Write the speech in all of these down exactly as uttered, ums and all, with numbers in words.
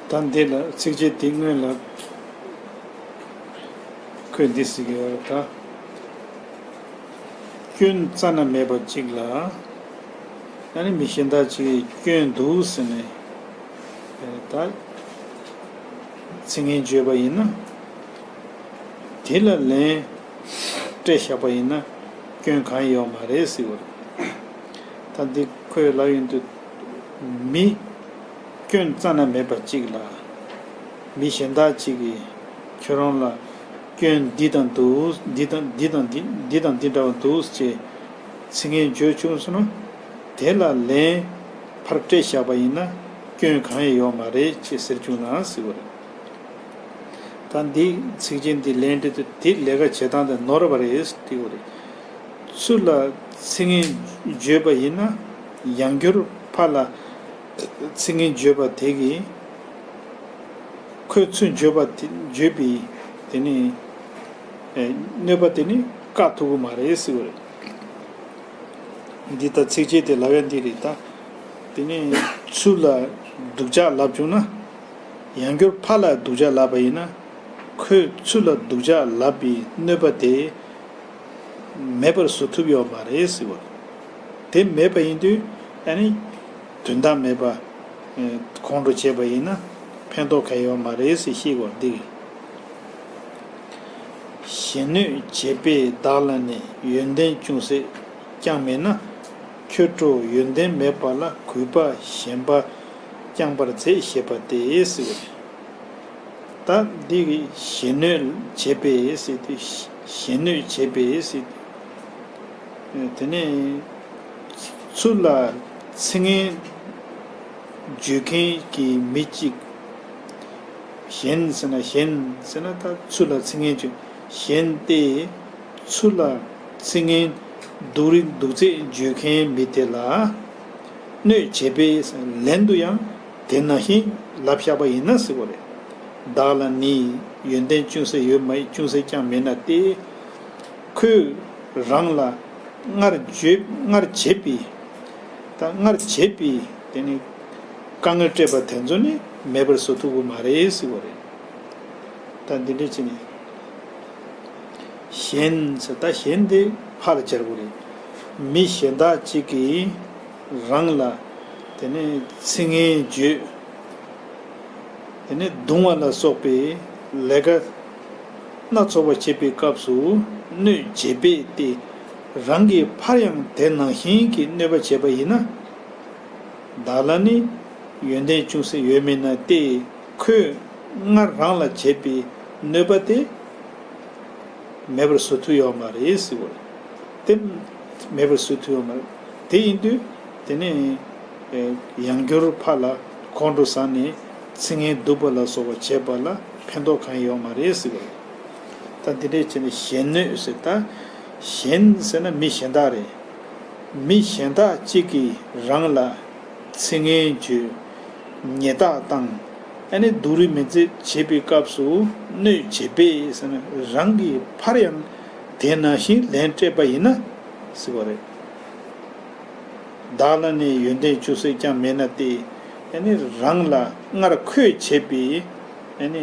ད་འདི་ལ་ཚིགས་བཅད་འདི་སྔོན་ལ་ཁོས་འདི་ཟེར་གྱི་ཡོད་རེད་ད། སྐྱོན་རྩ་ན་མེད་པ་གཅིག་ལ། ཨ་ནི་མི་གཞན་དག་ཅིག་གིས་སྐྱོན་འདུག་ཟེར་ནས་ད་ཚིག་ངན་བརྗོད་པ་ཡིན་ན། དེ་ལ་ལན་སྤྲད་བཞག་པ་ཡིན་ན་སྐྱོན་གང་ཡང་ཡོད་མ་རེད་ཟེར་བ་རེད། ད་འདི་ཁོས་ལབ་ཡོང་དུས། མི་སྐྱོན་རྩ་ན་མེད་པ་གཅིག་ལ། མི་གཞན་དག་ཅིག་གིས་ཁྱོད་རང་ལ་སྐྱོན་འདི་དང་འདུག་འདི་དང་འདི་དང་འདི་འདི་དང་འདི་འདྲ་བ་འདུག་ཅེས་ཚིག་ངན་བརྗོད་བྱུང་སོང་ན། དེ་ལ་ལན་ཕར་སྤྲད་བཞག་པ་ཡིན་ན་སྐྱོན་གང་ཡང་ཡོད་མ་རེད་ཅེས་ཟེར་བྱུང་ན་ཟེར་བ་རེད། ད་འདི་ཚིགས་བཅད་འདི་ལན་སྤྲད་དུས་དེ་ལས་ཀ་བྱེད་སྟངས་དེ་ནོར་བ་རེད་ཟེར་བ་རེད། ཚུར་ལ་ཚིག་ངན་བརྗོད་པ་ཡིན་ན་ཡང་བསྐྱར་ཕར་ལ་ཚིག་ངན་བརྗོད་པ་དེ་གིས་ཁོས་ཚུར་བརྗོད་པ་དེ་བརྗོད་པའི་དེ་ནི་གནོད་པ་དེ་ནི་བཀག་ཐུབ་ཀྱི་མ་རེད་ཟེར་བ་རེད། འདི་ལྟར་ཚིགས་བཅད་དེ་ལབ་ཡ་འདི་རེད་ད། དེ་ནས་ཚུར་ལ་སྡུག་ཅག་ལབ་བྱུང་ན། ཡང་བསྐྱར་ཕར་ལ་སྡུག་ཅག་ལབ་པ་ཡིན་ན། ཁོས་ཚུར་ལ་སྡུག་ཅག་ལབ་པའི་གནོད་པ་དེ་མེད་པར་བཟོ་ཐུབ་ཡོད་མ་རེད་ཟེར་བ། དེ་མེད་པ་ཡིན་དུས་ཨ་ནི་དོན་དག་མེད་པ་ཁོང་ཁྲོ་བྱས་པ་ཡིན་ན་ཕན་ཐོགས་གང་ཡོད་མ་རེད་ཟེར་བཤད་དགོས་འདི། གཞན་གནོད་བྱེད་པས་བདག་ལ་ནི་ཡོན་ཏན་ཅུང་ཟད་ཀྱང་མེད་ན། ཁྱོད་ཁྲོ་ཡོན་ཏན་མེད་པ་ལ་གུས་པ་ཞེན་པ་བསྐྱང་བར་མཛད་ཞེས་པ་སྟེ་ཟེར་བ་རེད། ད་འདི་གི་གཞན་གནོད་བྱེད་པས་ཟེར་དུས་གཞན་གནོད་བྱེད་པས་ཟེར་དུས། དེ་ནས་ཚུར་ལ་ཚིག་ངན་བརྗོད་མཁན་གྱི་མི་གཅིག་གཞན་ཟེར་ན་གཞན་ཟེར་ན་ད་ཚུར་ལ་ཚིག་ངན་བརྗོད་གཞན་ཏེ། ཚུར་ལ་ཚིག་ངན་སྡུག་རིགས་སྡུག་ཚད་བརྗོད་མཁན་མི་དེ་ལ་གནོད་བྱེད་པས་ལན་དུ་ཡང་དེ་ནང་བཞིན་ལབ་བཞག་པ་ཡིན་ན་ཟེར་བ་རེད། བདག་ལ་ནི་ཡོན་ཏན་ཅུང་ཟད་ཡོད་མ་ཡིན་ཅུང་ཟད་ཀྱང་མེད་ན་སྟེ། ཁོས་རང་ལ་སྔར་བརྗོད་སྔར་བྱས་པའི་ད་སྔར་བྱས་པའི་དེ་ནི་དཀའ་ངལ་སྤྲད་པ་དེ་ཚོ་ནི་མེད་པར་བཟོ་ཐུབ་ཀྱི་མ་རེད་ཟེར་བ་རེད། ད་འདི་འདྲ་བྱས་ནས་གཞན་ཟེར་ད་གཞན་དེ་ཕར་ལ་སྦྱར་དགོས་རེད། མི་གཞན་དག་ཅིག་གིས་རང་ལ་དེ་ནི་ཚིག་ངན་བརྗོད། དེ་ནས་རྡུང་བ་ལ་སོགས་པའི་ལས་ཀ་སྣ་ཚོགས་པ་བྱེད་པའི་སྐབས་སུ་གནོད་བྱེད་པས་ཏེ། རང་གིས་ཕར་ཡང་དེ་ནང་བཞིན་གྱི་གནོད་པ་བྱས་པ་ཡིན་ན། བདག་ལ་ནི་ཡོན་ཏན་ཅུང་ཟད་ཡོད་མིན་ན་སྟེ། ཁོས་སྔར་རང་ལ་བྱས་པའི་གནོད་པ་དེ་མེད་པར་བཟོ་ཐུབ་ཡོད་མ་རེད་ཟེར་བ་རེད། དེ་མེད་པར་བཟོ་ཐུབ་ཡོད་མ་རེད། དེ་ཡིན་དུས་དེ་ནས་ཡང་བསྐྱར་ཕར་ལ་ཁོང་ཁྲོ་ཟ་ནས་ཚིག་ངན་སྡུག་པ་ལ་སོགས་པ་བྱས་པ་ལ་ཕན་ཐོགས་གང་ཡང་ཡོད་མ་རེད་ཟེར་བ་རེད། ད་འདི་འདྲས་བྱས་ནས་གཞན་གནོད་ཟེར་ད། གཞན་ཟེར་ན་མི་གཞན་དག་རེད། མི་གཞན་དག་ཅིག་གིས་རང་ལ་ཚིག་ངན་བརྗོད། ཉེས་རྡུང་བཏང་། ཨ་ནི་སྡུག་རུས་མི་མཛད་བྱེད་པའི་སྐབས་སུ་གནོད་བྱེད་པས་ཟེར་ན་རང་གིས་ཕར་ཡང་དེ་ནང་བཞིན་ལན་སྤྲད་པ་ཡིན་ན་ཟེར་བ་རེད། བདག་ལ་ནི་ཡོན་ཏན་ཅུང་ཟད་ཀྱང་མེད་ན་སྟེ། ཨ་ནི་རང་ལ་སྔར་ཁོས་བྱས་པའི་ཨ་ནི་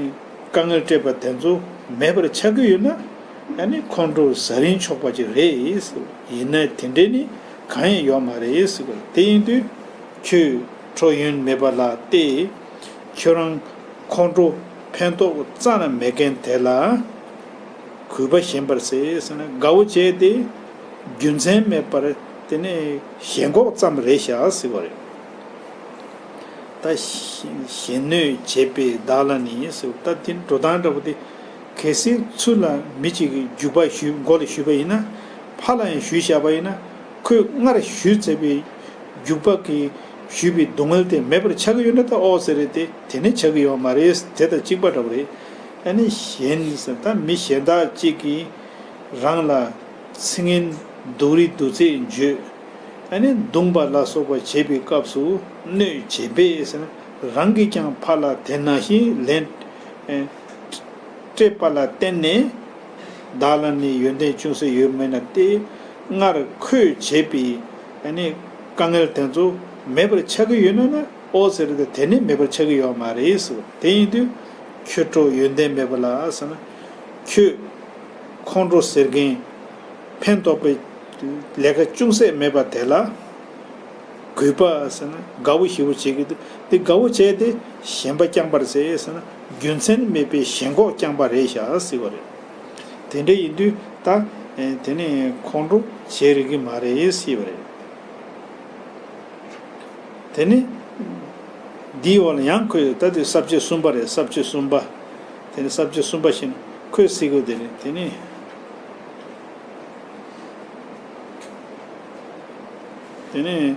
དཀའ་ངལ་སྤྲད་པ་དེ་ཚོ་མེད་པར་ཆགས་ཀྱི་ཡོད་ན། ཨ་ནི་ཁོང་ཁྲོ་ཟ་རིན་ཆོག་པ་ཅིག་རེད། ཡིན་ན་དེ་འདྲས་ནི་གང་ཡང་ཡོད་མ་རེད་ཟེར་བ་རེད། དེ་ཡིན་དུས་ཁྱོད་ཁྲོ་ཡོན་མེད་པ་ལ་སྟེ། ཁྱོད་རང་ཁོང་ཁྲོ་ཕན་ཐོགས་རྩ་ནས་མེད་མཁན་དེ་ལ་གུས་པ་ཞེན་པར་ཟད་ཟེར་ན་དགའ་བོ་བྱས་ཏེ་རྒྱུ་མཚན་མེད་པར་དེ་ནས་ཞེན་ཁོག་ཙམ་རེད་ཤག་ཟེར་བ་རེད། ད་གཞན་གནོད་བྱེད་པས་བདག་ལ་ནི་ཟེར་བ་ད་དེ་འགྲོ་སྟངས་འདྲ་པོ་དེ། གལ་སྲིད་ཚུར་ལ་མི་གཅིག་གིས་རྒྱུག་པ་ཞུས་མགོ་ལ་ཞུས་པ་ཡིན་ན། ཕར་ལ་ཡང་ཞུས་བཞག་པ་ཡིན་ན། ཁོས་སྔར་ཞུས་ཚར་བའི་རྒྱུག་པ་གིས་ཞུས་པའི་སྡུག་བསྔལ་དེ་མེད་པར་ཆགས་ཀྱི་ཡོད་ན་ད་ཨོ་ཟེར་རེད་དེ། དེ་ནི་ཆགས་ཀྱི་ཡོད་མ་རེད། དེ་དང་གཅིག་པ་འདྲ་པོ་རེད། ཨ་ནི་གཞན་ཟེར་ད་མི་གཞན་དག་ཅིག་གིས་རང་ལ་ཚིག་ངན་སྡུག་རུས་སྡུག་ཚད་བརྗོད། ཨ་ནི་རྡུང་པ་ལ་སོགས་པ་བྱེད་པའི་སྐབས་སུ་གནོད་བྱེད་པས་ཟེར་ན་རང་གིས་ཀྱང་ཕར་ལ་དེ་ནང་བཞིན་ལན་སྤྲད་པ་ལ་བརྟེན་ནས། བདག་ལ་ནི་ཡོན་ཏན་ཅུང་ཟད་ཡོད་མིན་ན་སྟེ། སྔར་ཁོས་བྱས་པའི་ཨ་ནི་དཀའ་ངལ་དེ་ཚོ་མེད་པར་ཆགས་ཀྱི་ཡོད་ན་ན། ཨོ་ཟེར་དེ་དེ་ནི་མེད་པར་ཆགས་ཀྱི་ཡོད་མ་རེད་ཟེར། དེ་ཡིན་དུས་ཁྱོད་འགྲོ་ཡོན་ཏན་མེད་པ་ལ་ཟེར་ན། ཁྱོད་ཁོང་ཁྲོ་ཟེར་མཁན་ཕན་འདོགས་པའི་ལས་ཀ་ཅུང་ཟད་མེད་པ་དེ་ལ་གུས་པ་ཟེར་ན་དགའ་བོ་ཞེ་པོ་བྱེད་ཀྱི་འདུག་དེ་དགའ་བོ་བྱས་ཏེ་ཞེན་པ་རྐྱང་པར་ཟེར་ཟེར་ན། རྒྱུ་མཚན་མེད་པའི་ཞེན་ཁོག་རྐྱང་པ་རེད་ཤག་ཟེར་བ་རེད། དེ་འདྲ་ཡིན་དུས་ད་དེ་ནི་ཁོང་ཁྲོ་བྱེད་རིགས་ཀྱི་མ་རེད་ཟེར་བ་རེད། དེ་ནི་འདིའི་འོག་ལ་ཡང་ཁོས་ད་དེ་ས་བཅད་གསུམ་པ་རེད། ས་བཅད་གསུམ་པ། དེ་ནི་ས་བཅད་གསུམ་པ་ཞིག་ཁོས་ཟེར་དགོས་དེ་རེད། དེ་ནི། དེ་ནས་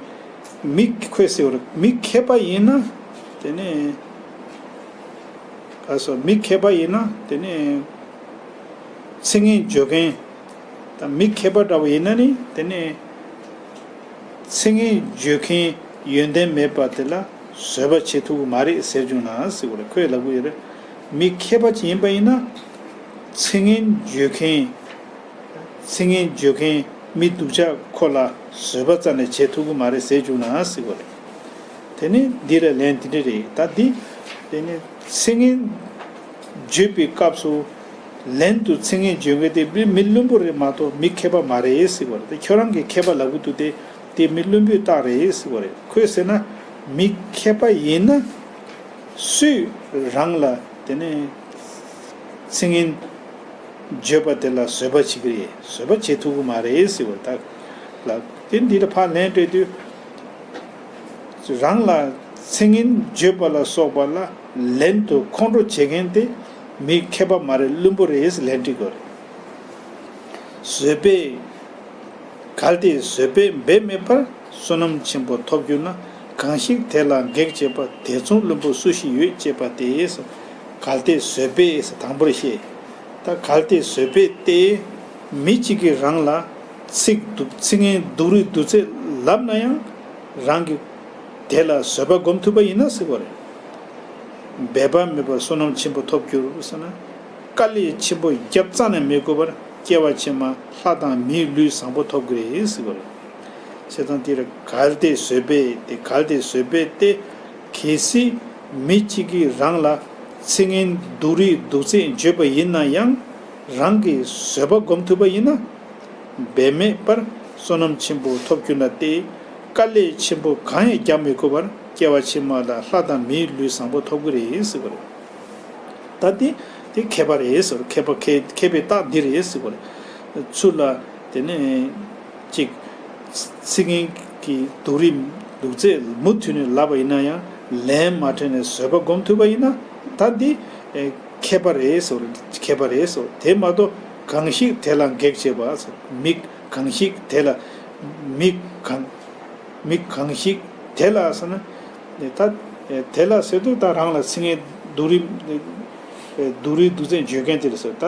མི་ཁོས་ཟེར་བར་མི་མཁས་པ་ཡིན་ན། དེ་ནས་ག་སོ་མི་མཁས་པ་ཡིན་ན་དེ་ནས་ཚིག་ངན་བརྗོད་མཁན་དང་མི་མཁས་པ་འདྲ་བ་ཡིན་ན་ནི་དེ་ནས་ཚིག་ངན་བརྗོད་མཁན་ཡོན་ཏན་མེད་པ་དེ་ལ་བཟོད་པ་བྱེད་ཐུབ་ཀྱི་མ་རེད་ཟེར་བྱུང་ན་ཟེར་བ་རེད། ཁོས་ལབ་ཀྱི་ཡོད་རེད། མི་མཁས་པ་ཅིག་ཡིན་པ་ཡིན་ན་ཚིག་ངན་བརྗོད་མཁན། ཚིག་ངན་བརྗོད་མཁན་མི་སྡུག་ཅག་ཁོ་ལ་བཟོད་པ་རྩ་ནས་བྱེད་ཐུབ་ཀྱི་མ་རེད་ཟེར་བྱུང་ན་ཟེར་བ་རེད། དེ་ནི་འདི་ལ་ལན་འདི་འདྲ་རེད། ད་འདི་དེ་ནི་ཚིག་ངན་བརྗོད་པའི་སྐབས་སུ་ལན་དུ་ཚིག་ངན་བརྗོད་མཁན་དེ་མི་མི་བླུན་པོ་རེད་མ་གཏོགས་མི་མཁས་པ་མ་རེད་ཟེར་བ་རེད། དེ་ཁྱོད་རང་གིས་མཁས་པ་ལབ་ཀྱི་འདུག་དེ་དེ་མི་བླུན་པོའི་རྟགས་རེད་ཟེར་བ་རེད། ཁོས་ཟེར་ན་མི་མཁས་པ་ཡིན་ན། སུས་རང་ལ་དེ་ནས་ཚིག་ངན་བརྗོད་པ་དེ་ལ་བཟོད་པ་བྱེད་ཀྱི་རེད། བཟོད་པ་བྱེད་ཐུབ་ཀྱི་མ་རེད་ཟེར་བ་ད་ལ། དེ་འདི་ལ་ཕར་ལན་སྤྲད་དུས་རང་ལ་ཚིག་ངན་བརྗོད་པ་ལ་སོགས་པ་ལ་ལན་དུ་ཁོང་ཁྲོ་བྱེད་མཁན་དེ་མི་མཁས་པ་མ་རེད། བླུན་པོ་རེད་ཟེར་ལན་སྤྲད་དགོས་རེད། བཟོད་པས། གལ་ཏེ་བཟོད་པས་འབད་མེད་པར་བསོད་ནམས་ཆེན་པོ་ཐོབ་གྱུར་ན། གང་ཞིག་དེ་ལ་གེགས་བྱེད་པ་དེ་མཚུངས་བླུན་པོ་སུ་ཞིག་ཡོད་ཅེས་པ་སྟེ། གལ་ཏེ་བཟོད་པས་དང་པོར་བཤད། ད་གལ་ཏེ་བཟོད་པས་ཏེ། མི་གཅིག་གིས་རང་ལ་ཚིག་སྡུག་ཚིག་ངན་སྡུག་རུས་སྡུག་ཚད་ལབ་ན་ཡང་རང་གིས་དེ་ལ་བཟོད་པ་སྒོམ་ཐུབ་པ་ཡིན་ན་ཟེར་བ་རེད། འབད་པ་མེད་པར་བསོད་ནམས་ཆེན་པོ་ཐོབ་གྱུར་ཟེར་ན། དཀའ་ལས་ཆེན་པོ་རྒྱབ་རྩ་ནས་མི་དགོས་པར་སྐྱེ་བ་ཕྱི་མ་ལྷ་དང་མིའི་ལུས་བཟང་པོ་ཐོབ་ཀྱི་རེད་ཟེར་བ་རེད། བྱས་ཙང་དེར་གལ་ཏེ་བཟོད་པས་ཏེ། གལ་ཏེ་བཟོད་པས་ཏེ། གལ་སྲིད་མི་གཅིག་གིས་རང་ལ་ཚིག་ངན་སྡུག་རུས་སྡུག་ཚད་བརྗོད་པ་ཡིན་ན་ཡང་རང་གིས་བཟོད་པ་སྒོམ་ཐུབ་པ་ཡིན་ན། འབད་མེད་པར་བསོད་ནམས་ཆེན་པོ་ཐོབ་གྱུར་ན་སྟེ། དཀའ་ལས་ཆེན་པོ་གང་ཡང་རྒྱག་མི་དགོས་པར་སྐྱེ་བ་ཕྱི་མ་ལ་ལྷ་དང་མིའི་ལུས་བཟང་པོ་ཐོབ་ཀྱི་རེད་ཟེར་བ་རེད། ད་དེ་དེ་མཁས་པ་རེད་ཟེར། མཁས་པ་མཁས་མཁས་པའི་རྟགས་འདི་རེད་ཟེར་བ་རེད། ཚུར་ལ་དེ་ནས་ཅིག་ཚིག་ངན་གྱི་སྡུག་རུས་སྡུག་ཚད་མུ་མཐུད་ནས་ལབ་པ་ཡིན་ན་ཡང་ལན་མ་སྤྲད་ནས་བཟོད་པ་སྒོམ་ཐུབ་པ་ཡིན་ན་ད་འདི། མཁས་པ་རེད་ཟེར། མཁས་པ་རེད་ཟེར། དེ་མ་གཏོགས་གང་ཞིག་དེ་ལ་གེགས་བྱེད་པ་ཟེར། མི་གང་ཞིག་དེ་ལ། མི་གང་། མི་གང་ཞིག་དེ་ལ་ཟེར་ན། ད་དེ་ལ་ཟེར་དུས་ད་རང་ལ་ཚིག་ངན་སྡུག་རུས། སྡུག་རུས་སྡུག་ཚད་བརྗོད་མཁན་དེ་ལ་ཟེར། ད་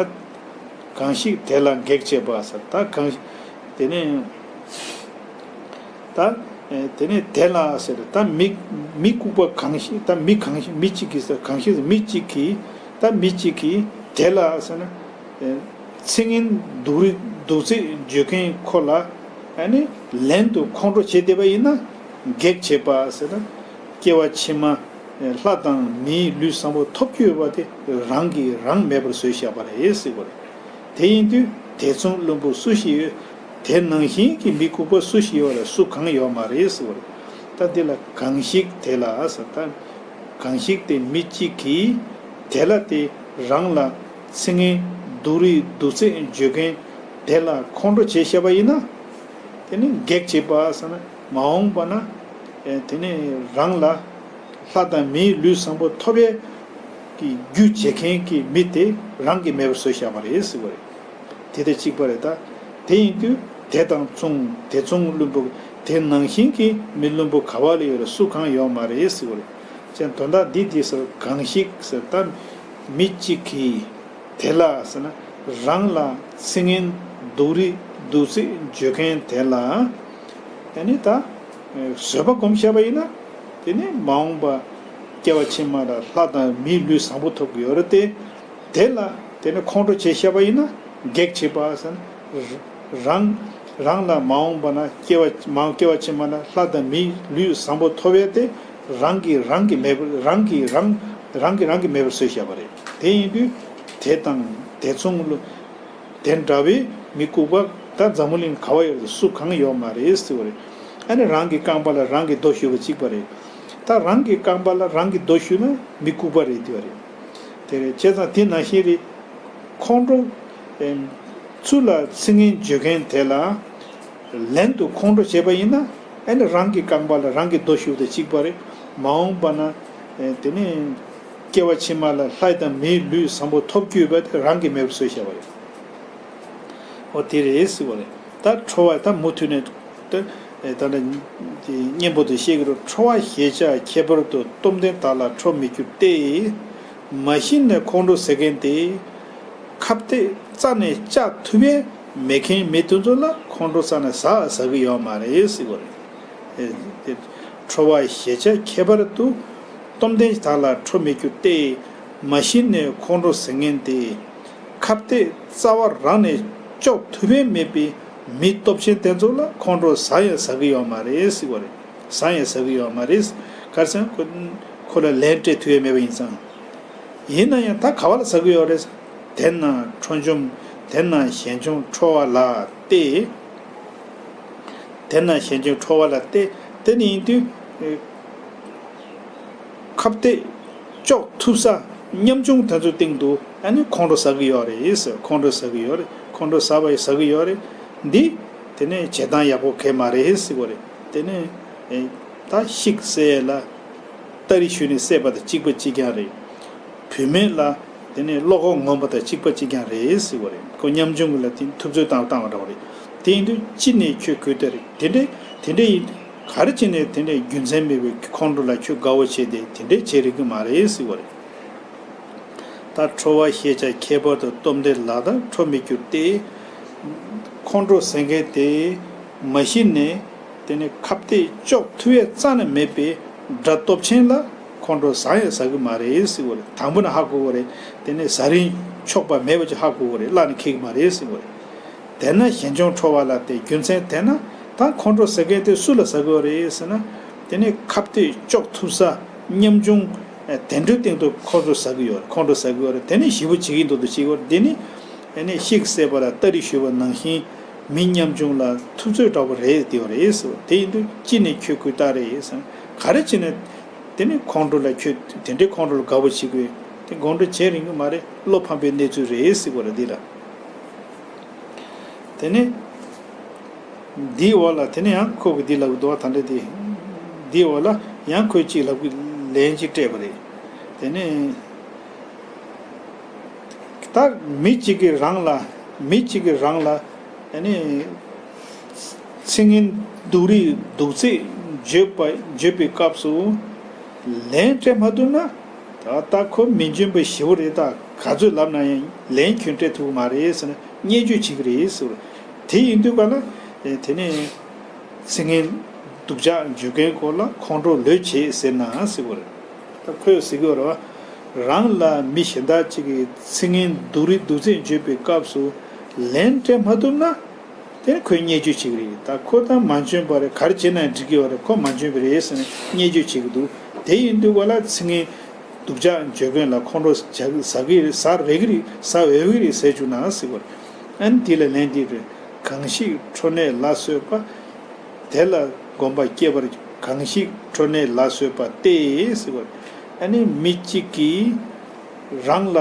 གང་ཞིག་དེ་ལ་གེགས་བྱེད་པ་ཟེར། ད་གང་། དེ་ནས། ད། ཨེ། དེ་ནས་དེ་ལ་ཟེར། ད་མི། མི་ལྐུགས་པ་གང་ཞིག་ད་མི་གང་ཞིག་མི་གཅིག་གིས་ཟེར། གང་ཞིག་མི་གཅིག་གིས། ད་མི་གཅིག་གིས་དེ་ལ་ཟེར་ན། ཨེ། ཚིག་ངན་སྡུག་རུས་སྡུག་ཚད་བརྗོད་མཁན་ཁོ་ལ། ཨ་ནི་ལན་དུ་ཁོང་ཁྲོ་བྱེད་བསྡད་པ་ཡིན་ན། གེགས་བྱེད་པ་ཟེར་ན། སྐྱེ་བ་ཕྱི་མ། ལྷ་དང་མིའི་ལུས་བཟང་པོ་ཐོབ་རྒྱུ་ཡོད་པ་དེ་རང་གིས་རང་མེད་པར་བཟོས་བཞག་པ་རེད་ཟེར་བ་རེད། དེ་ཡིན་དུས་དེ་མཚུངས་བླུན་པོ་སུ་ཞིག་ཡོད། དེ་ནང་བཞིན་གྱི་མི་ལྐུགས་པ་སུ་ཞིག་ཡོད་རེད། སུ་གང་ཡོད་མ་རེད་ཟེར་བ་རེད། ད་འདི་ལ་གང་ཞིག་དེ་ལ་ཟེར། ད་གང་ཞིག་དེ་མི་གཅིག་གིས་དེ་ལ་དེ་རང་ལ་ཚིག་ངན་སྡུག་རུས་སྡུག་ཚད་བརྗོད་མཁན་དེ་ལ་ཁོང་ཁྲོ་བྱས་བཞག་པ་ཡིན་ན། དེ་ནི་གེགས་བྱེད་པ་ཟེར་ན་མ་འོངས་པ་ན། ཨེ། དེ་ནི་རང་ལ་ལྷ་དང་མིའི་ལུས་བཟང་པོ་ཐོབ་ཡས་ཀྱི་རྒྱུ་བྱེད་མཁན་གྱི་མི་དེ་རང་གིས་མེད་པར་བཟོས་བཞག་པ་རེད་ཟེར་བ་རེད། དེ་དང་གཅིག་པ་རེད་ད། དེ་ཡིན་དུས་དེ་དང་མཚུངས་དེ་མཚུངས་བླུན་པོ་དེ་ནང་བཞིན་གྱི་མི་བླུན་པོ་ག་བ་ལ་ཡོད་རེད། སུ་གང་ཡོད་མ་རེད་ཟེར་བ་རེད། ཅན་དོན་དག་འདི་འདི་ཟེར། གང་ཞིག་ཟེར་ད་མི་གཅིག་གིས། དེ་ལ་ཟེར་ན་རང་ལ་ཚིག་ངན་སྡུག་རུས་སྡུག་ཚིག་བརྗོད་མཁན་དེ་ལ་ཨ་ནི་ད་བཟོད་པ་སྒོམ་བཞག་པ་ཡིན་ན། དེ་ནི་མ་འོངས་པ་སྐྱེ་བ་ཕྱི་མ་ལ་ལྷ་དང་མིའི་ལུས་བཟང་པོ་ཐོབ་ཀྱི་ཡོད་རེད་དེ། དེ་ལ་དེ་ནི་ཁོང་ཁྲོ་བྱས་བཞག་པ་ཡིན་ན་གེགས་བྱེད་པ་ཟེར་ན། རང་རང་ལ་མ་འོངས་པ་ན་སྐྱེ་བ་མ་འོངས་སྐྱེ་བ་ཕྱི་མ་ན་ལྷ་དང་མིའི་ལུས་བཟང་པོ་ཐོབ་ཡས་དེ། རང་གིས་རང་གིས་མེད་པར་རང་གིས་རང་རང་གིས་རང་གིས་མེད་པར་བཟོས་བཞག་པ་རེད། དེ་ཡིན་དུས་དེ་དང་དེ་མཚུངས་ལ་དེ་འདྲ་བའི་མི་ལྐུགས་པ་ད་འཛམ་བུ་གླིང་ག་བ་ཡོད་རེད། སུ་གང་ཡོད་མ་རེད་ཟེར་བ་རེད། ཨ་ནི་རང་གི་རྐང་པ་ལ་རང་གིས་རྡོ་གཞུས་པ་གཅིག་པ་རེད། ད་རང་གི་རྐང་པ་ལ་རང་གིས་རྡོ་གཞུས་ན་མི་ལྐུགས་པ་རེད་དེ་བ་རེད། དེ་རེད། བྱས་ཙང་དེ་ནང་བཞིན་རེད། ཁོང་ཁྲོ་ཚུར་ལ་ཚིག་ངན་བརྗོད་མཁན་དེ་ལ་ལན་དུ་ཁོང་ཁྲོ་བྱས་པ་ཡིན་ན་ཨ་ནི་རང་གི་རྐང་པ་ལ་རང་གིས་རྡོ་གཞུས་དང་གཅིག་པ་རེད། མ་འོངས་པ་ན་དེ་ནི་སྐྱེ་བ་ཕྱི་མ་ལ་ལྷ་དང་མིའི་ལུས་བཟང་པོ་ཐོབ་རྒྱུ་ཡོད་པ་དེ་རང་གིས་མེད་པར་བཟོས་བཞག་པ་རེད། འོ་དེ་རེད་ཟེར་བ་རེད། ད་ཁྲོ་བ་ད་མུ་མཐུད་ནས་ད་ད་ནི་གཉེན་པོ་དེ་བཤད་ཀྱི་རེད། ཁྲོ་བ་ཞེས་བྱ་ཁྱད་པར་དུ་སྟོབས་ལྡན་དག་ལ་ཁྲོ་མི་འགྱུར་ཏེ། མ་གཞི་ནས་ཁོང་ཁྲོ་ཟེར་མཁན་དེ་ཁ་གཏད་རྩ་ནས་བཅག་ཐུབ་ཡས་མེད་མཁན་མི་དེ་ཚོ་ལ་ཁོང་ཁྲོ་རྩ་ནས་ཟ་ཟ་གི་ཡོད་མ་རེད་ཟེར་བ་རེད། ཨེ་དེ་ཁྲོ་བ་ཞེས་བྱ་ཁྱད་པར་དུ་སྟོབས་ལྡན་དག་ལ་ཁྲོ་མི་འགྱུར་ཏེ། མ་གཞི་ནས་ཁོང་ཁྲོ་ཟེར་མཁན་དེ་ཁ་གཏད་རྩ་བ་རང་ནས་གཅོག་ཐུབ་ཡས་མེད་པའི་མི་སྟོབས་ཆེན་དེ་ཚོ་ལ་ཁོང་ཁྲོ་ཟ་ཡང་ཟ་གི་ཡོད་མ་རེད་ཟེར་བ་རེད། ཟ་ཡང་ཟ་གི་ཡོད་མ་རེད། ག་རེ་ཟེར་ན་ཁོ་ཁོ་ལ་ལན་སྤྲད་ཐུབ་ཡས་མེད་པ་ཡིན་ཙང་། ཡིན་ན་ཡང་ད་ག་བ་ལ་ཟ་གི་ཡོད་རེད། དེ་ན་ཁྲོ་འཇོམས། དེ་ན་ཞན་ཆུང་ཁྲོ་བ་ལ་སྟེ། དེ་ན་ཞན་ཆུང་ཁྲོ་བ་ལ་སྟེ། དེ་ནི་ཡིན་དུས་ཁ་གཏད་གཅོག་ཐུབ་ས་ཉམ་ཆུང་དེ་ཚོའི་སྟེང་དུ་ཨ་ནི་ཁོང་ཁྲོ་ཟ་གི་ཡོད་རེད་ཟེར། ཁོང་ཁྲོ་ཟ་གི་ཡོད་རེད། ཁོང་ཁྲོ་ཟ་བ་ཡི་ཟ་གི་ཡོད་རེད། འདི་དེ་ནས་བྱེད་སྟངས་ཡག་པོ་གང་ཡང་མ་རེད་ཟེར་བ་རེད། དེ་ནས་ད་ཤིག་བསད་ལ་སྟ་རེ་གཞུས་ནས་བསད་པ་དང་གཅིག་པ་གཅིག་རྐྱང་རེད། བུད་མེད་ལ་དེ་ནས་བློ་ཁོག་ངོམ་པ་དང་གཅིག་པ་གཅིག་རྐྱང་རེད་ཟེར་བ་རེད། ཁོ་ཉམ་ཆུང་གི་ལ་དེ་ཐུབ་ཚོད་བཏང་བཏང་བ་འདྲ་བ་རེད། དེ་ཡིན་དུས་ཅི་ནས་ཁྱོད་གོས་ལྟ་རེད། དེ་འདྲའི་དེ་འདྲའི་ཡིན། ག་རེ་བྱས་ནས་དེ་འདྲའི་རྒྱུ་མཚན་མེད་པའི་ཁོང་ཁྲོ་ལ་ཁྱོད་དགའ་བོ་བྱས་ཏེ་དེ་འདྲའི་བྱེད་རིགས་ཀྱི་མ་རེད་ཟེར་བ་རེད། ད་ཁྲོ་བ་ཞེས་བྱ་ཁྱད་པར་དུ་སྟོབས་ལྡན་ལ་ད་ཁྲོ་མི་འགྱུར་ཏེ། ཁོང་ཁྲོ་ཟེར་མཁན་དེ་མ་གཞི་ནས་དེ་ནི་ཁ་གཏད་གཅོག་ཐུབ་ཡས་རྩ་ནས་མེད་པའི་དགྲ་སྟོབས་ཆེན་ལ་ཁོང་ཁྲོ་ཟ་ཡང་ཟ་གི་མ་རེད་ཟེར་བ་རེད། དང་པོ་ནས་ཧ་གོ་བ་རེད། དེ་ནས་ཟ་རིན་ཆོག་པ་མེད་པ་ཅིག་ཧ་གོ་བ་རེད། བརླག་ནས་འཁེལ་གི་མ་རེད་ཟེར་བ་རེད། དེ་ན་ཞན་ཆུང་ཁྲོ་བ་ལ་སྟེ། རྒྱུ་མཚན་དེ་ན་ད་ཁོང་ཁྲོ་ཟ་མཁན་དེ་སུ་ལ་ཟ་གི་ཡོད་རེད་ཟེར་ན། དེ་ནི་ཁ་གཏད་གཅོག་ཐུབ་ས་ཉམ་ཆུང་དེ་འདྲའི་སྟེང་དུ་ཁོང་ཁྲོ་ཟ་གི་ཡོད་རེད། ཁོང་ཁྲོ་ཟ་གི་ཡོད་རེད། དེ་ནི་ཞེ་པོ་བྱེད་ཀྱི་འདུག་འདུག་བྱེད་ཀྱི་ཡོད་རེད། དེ་ནི་ཨ་ནི་ཤིག་བསད་པ་ལ་སྟ་རེ་གཞུས་པ་ནང་བཞིན་མི་ཉམ་ཆུང་ལ་ཐུབ་ཚོད་འདྲ་པོ་རེད་དེ་ཡོད་རེད་ཟེར། དེ་ཡིན་དུས་ཅི་ནས་ཁྱོད་གོས་ལྟ་རེད་ཟེར། ག་རེ་བྱས་ནས་དེ་ནི་ཁོང་ཁྲོ་ལ་ཁྱོད་དེ་འདྲའི་ཁོང་ཁྲོ་ལ་དགའ་བོ་བྱེད་དགོས། དེ་ཁོང་ཁྲོ་བྱེད་རིན་གི་མ་རེད། བློ་ཕམ་པའི་གནས་ཚུལ་རེད་ཟེར་བ་རེད་འདི་ལ། དེ་ནས་འདིའི་འོག་ལ་དེ་ནས་ཡང་ཁོ་གི་འདི་ལབ་ཀྱི་འདུག་བ། ད་འདྲ་དེ་འདིའི་འོག་ལ་ཡང་ཁོས་གཅིག་ལབ་ཀྱི་ལན་གཅིག་སྤྲད་པ་རེད། དེ་ནས་ད་མི་གཅིག་གིས་རང་ལ་མི་གཅིག་གིས་རང་ལ་ཨ་ནི་ཚིག་ངན་སྡུག་རུས་སྡུག་ཚིག་བརྗོད་པ་བརྗོད་པའི་སྐབས་སུ་ལན་སྤྲད་མ་ཐུབ་ན། ད་ལྟ་ཁོ་མི་འཇོན་པ་ཞེ་པོ་རེད། ད་ག་ཚོད་ལབ་ན་ཡང་ལན་ཁྱོན་སྤྲད་ཐུབ་ཀྱི་མ་རེད་ཟེར་ནས་བརྙས་བཅོས་བྱེད་ཀྱི་རེད་ཟེར། དེ་ཡིན་དུས་ག་ལ་དེ་ནས་ཚིག་ངན་སྡུག་ཅག་བརྗོད་མཁན་སྐོར་ལ་ཁོང་ཁྲོ་ལོས་བྱེད་ཟེར་ན་ཟེར་བ་རེད། ད་ཁོས་ཟེར་གྱི་ཡོད་རེད་བ། རང་ལ་མི་གཞན་དག་ཅིག་གིས་ཚིག་ངན་སྡུག་རུས་སྡུག་ཚིག་བརྗོད་པའི་སྐབས་སུ་ལན་སྤྲད་མ་ཐུབ་ན། དེ་ནི་ཁོས་བརྙས་བཅོས་བྱེད་ཀྱི་རེད། ད་ཁོ་ད་མ་འཇོན་པ་རེད། ག་རེ་བྱས་ན་ཡང་འགྲིག་གི་ཡོད་རེད། ཁོ་མ་འཇོན་པ་རེད་ཟེར་ནས་བརྙས་བཅོས་བྱེད་ཀྱི་འདུག་དེ་ཡིན་དུས་ག་ལ་ཚིག་ངན་སྡུག་ཅག་བརྗོད་མཁན་ལ་ཁོང་ཁྲོ་ཟ་ཟ་གི་རེད། ཟ་རེད་ཀྱི་རེད། ཟ་འོས་ཀྱི་རེད་ཟེར་བཅུག་ན་ཟེར་བ་རེད། ཨ་ནི་དེ་ལ་ལན་འདི་རེད། གང་ཞིག་ཁྲོ་གནས་ལ་སོགས་པ། དེ་ལ་གོམས་པ་སྐྱེ་བར། གང་ཞིག་ཁྲོ་གནས་ལ་སོགས་པ་སྟེ་ཟེར་བ། ཨ་ནི་མི་གཅིག་གིས་རང་ལ་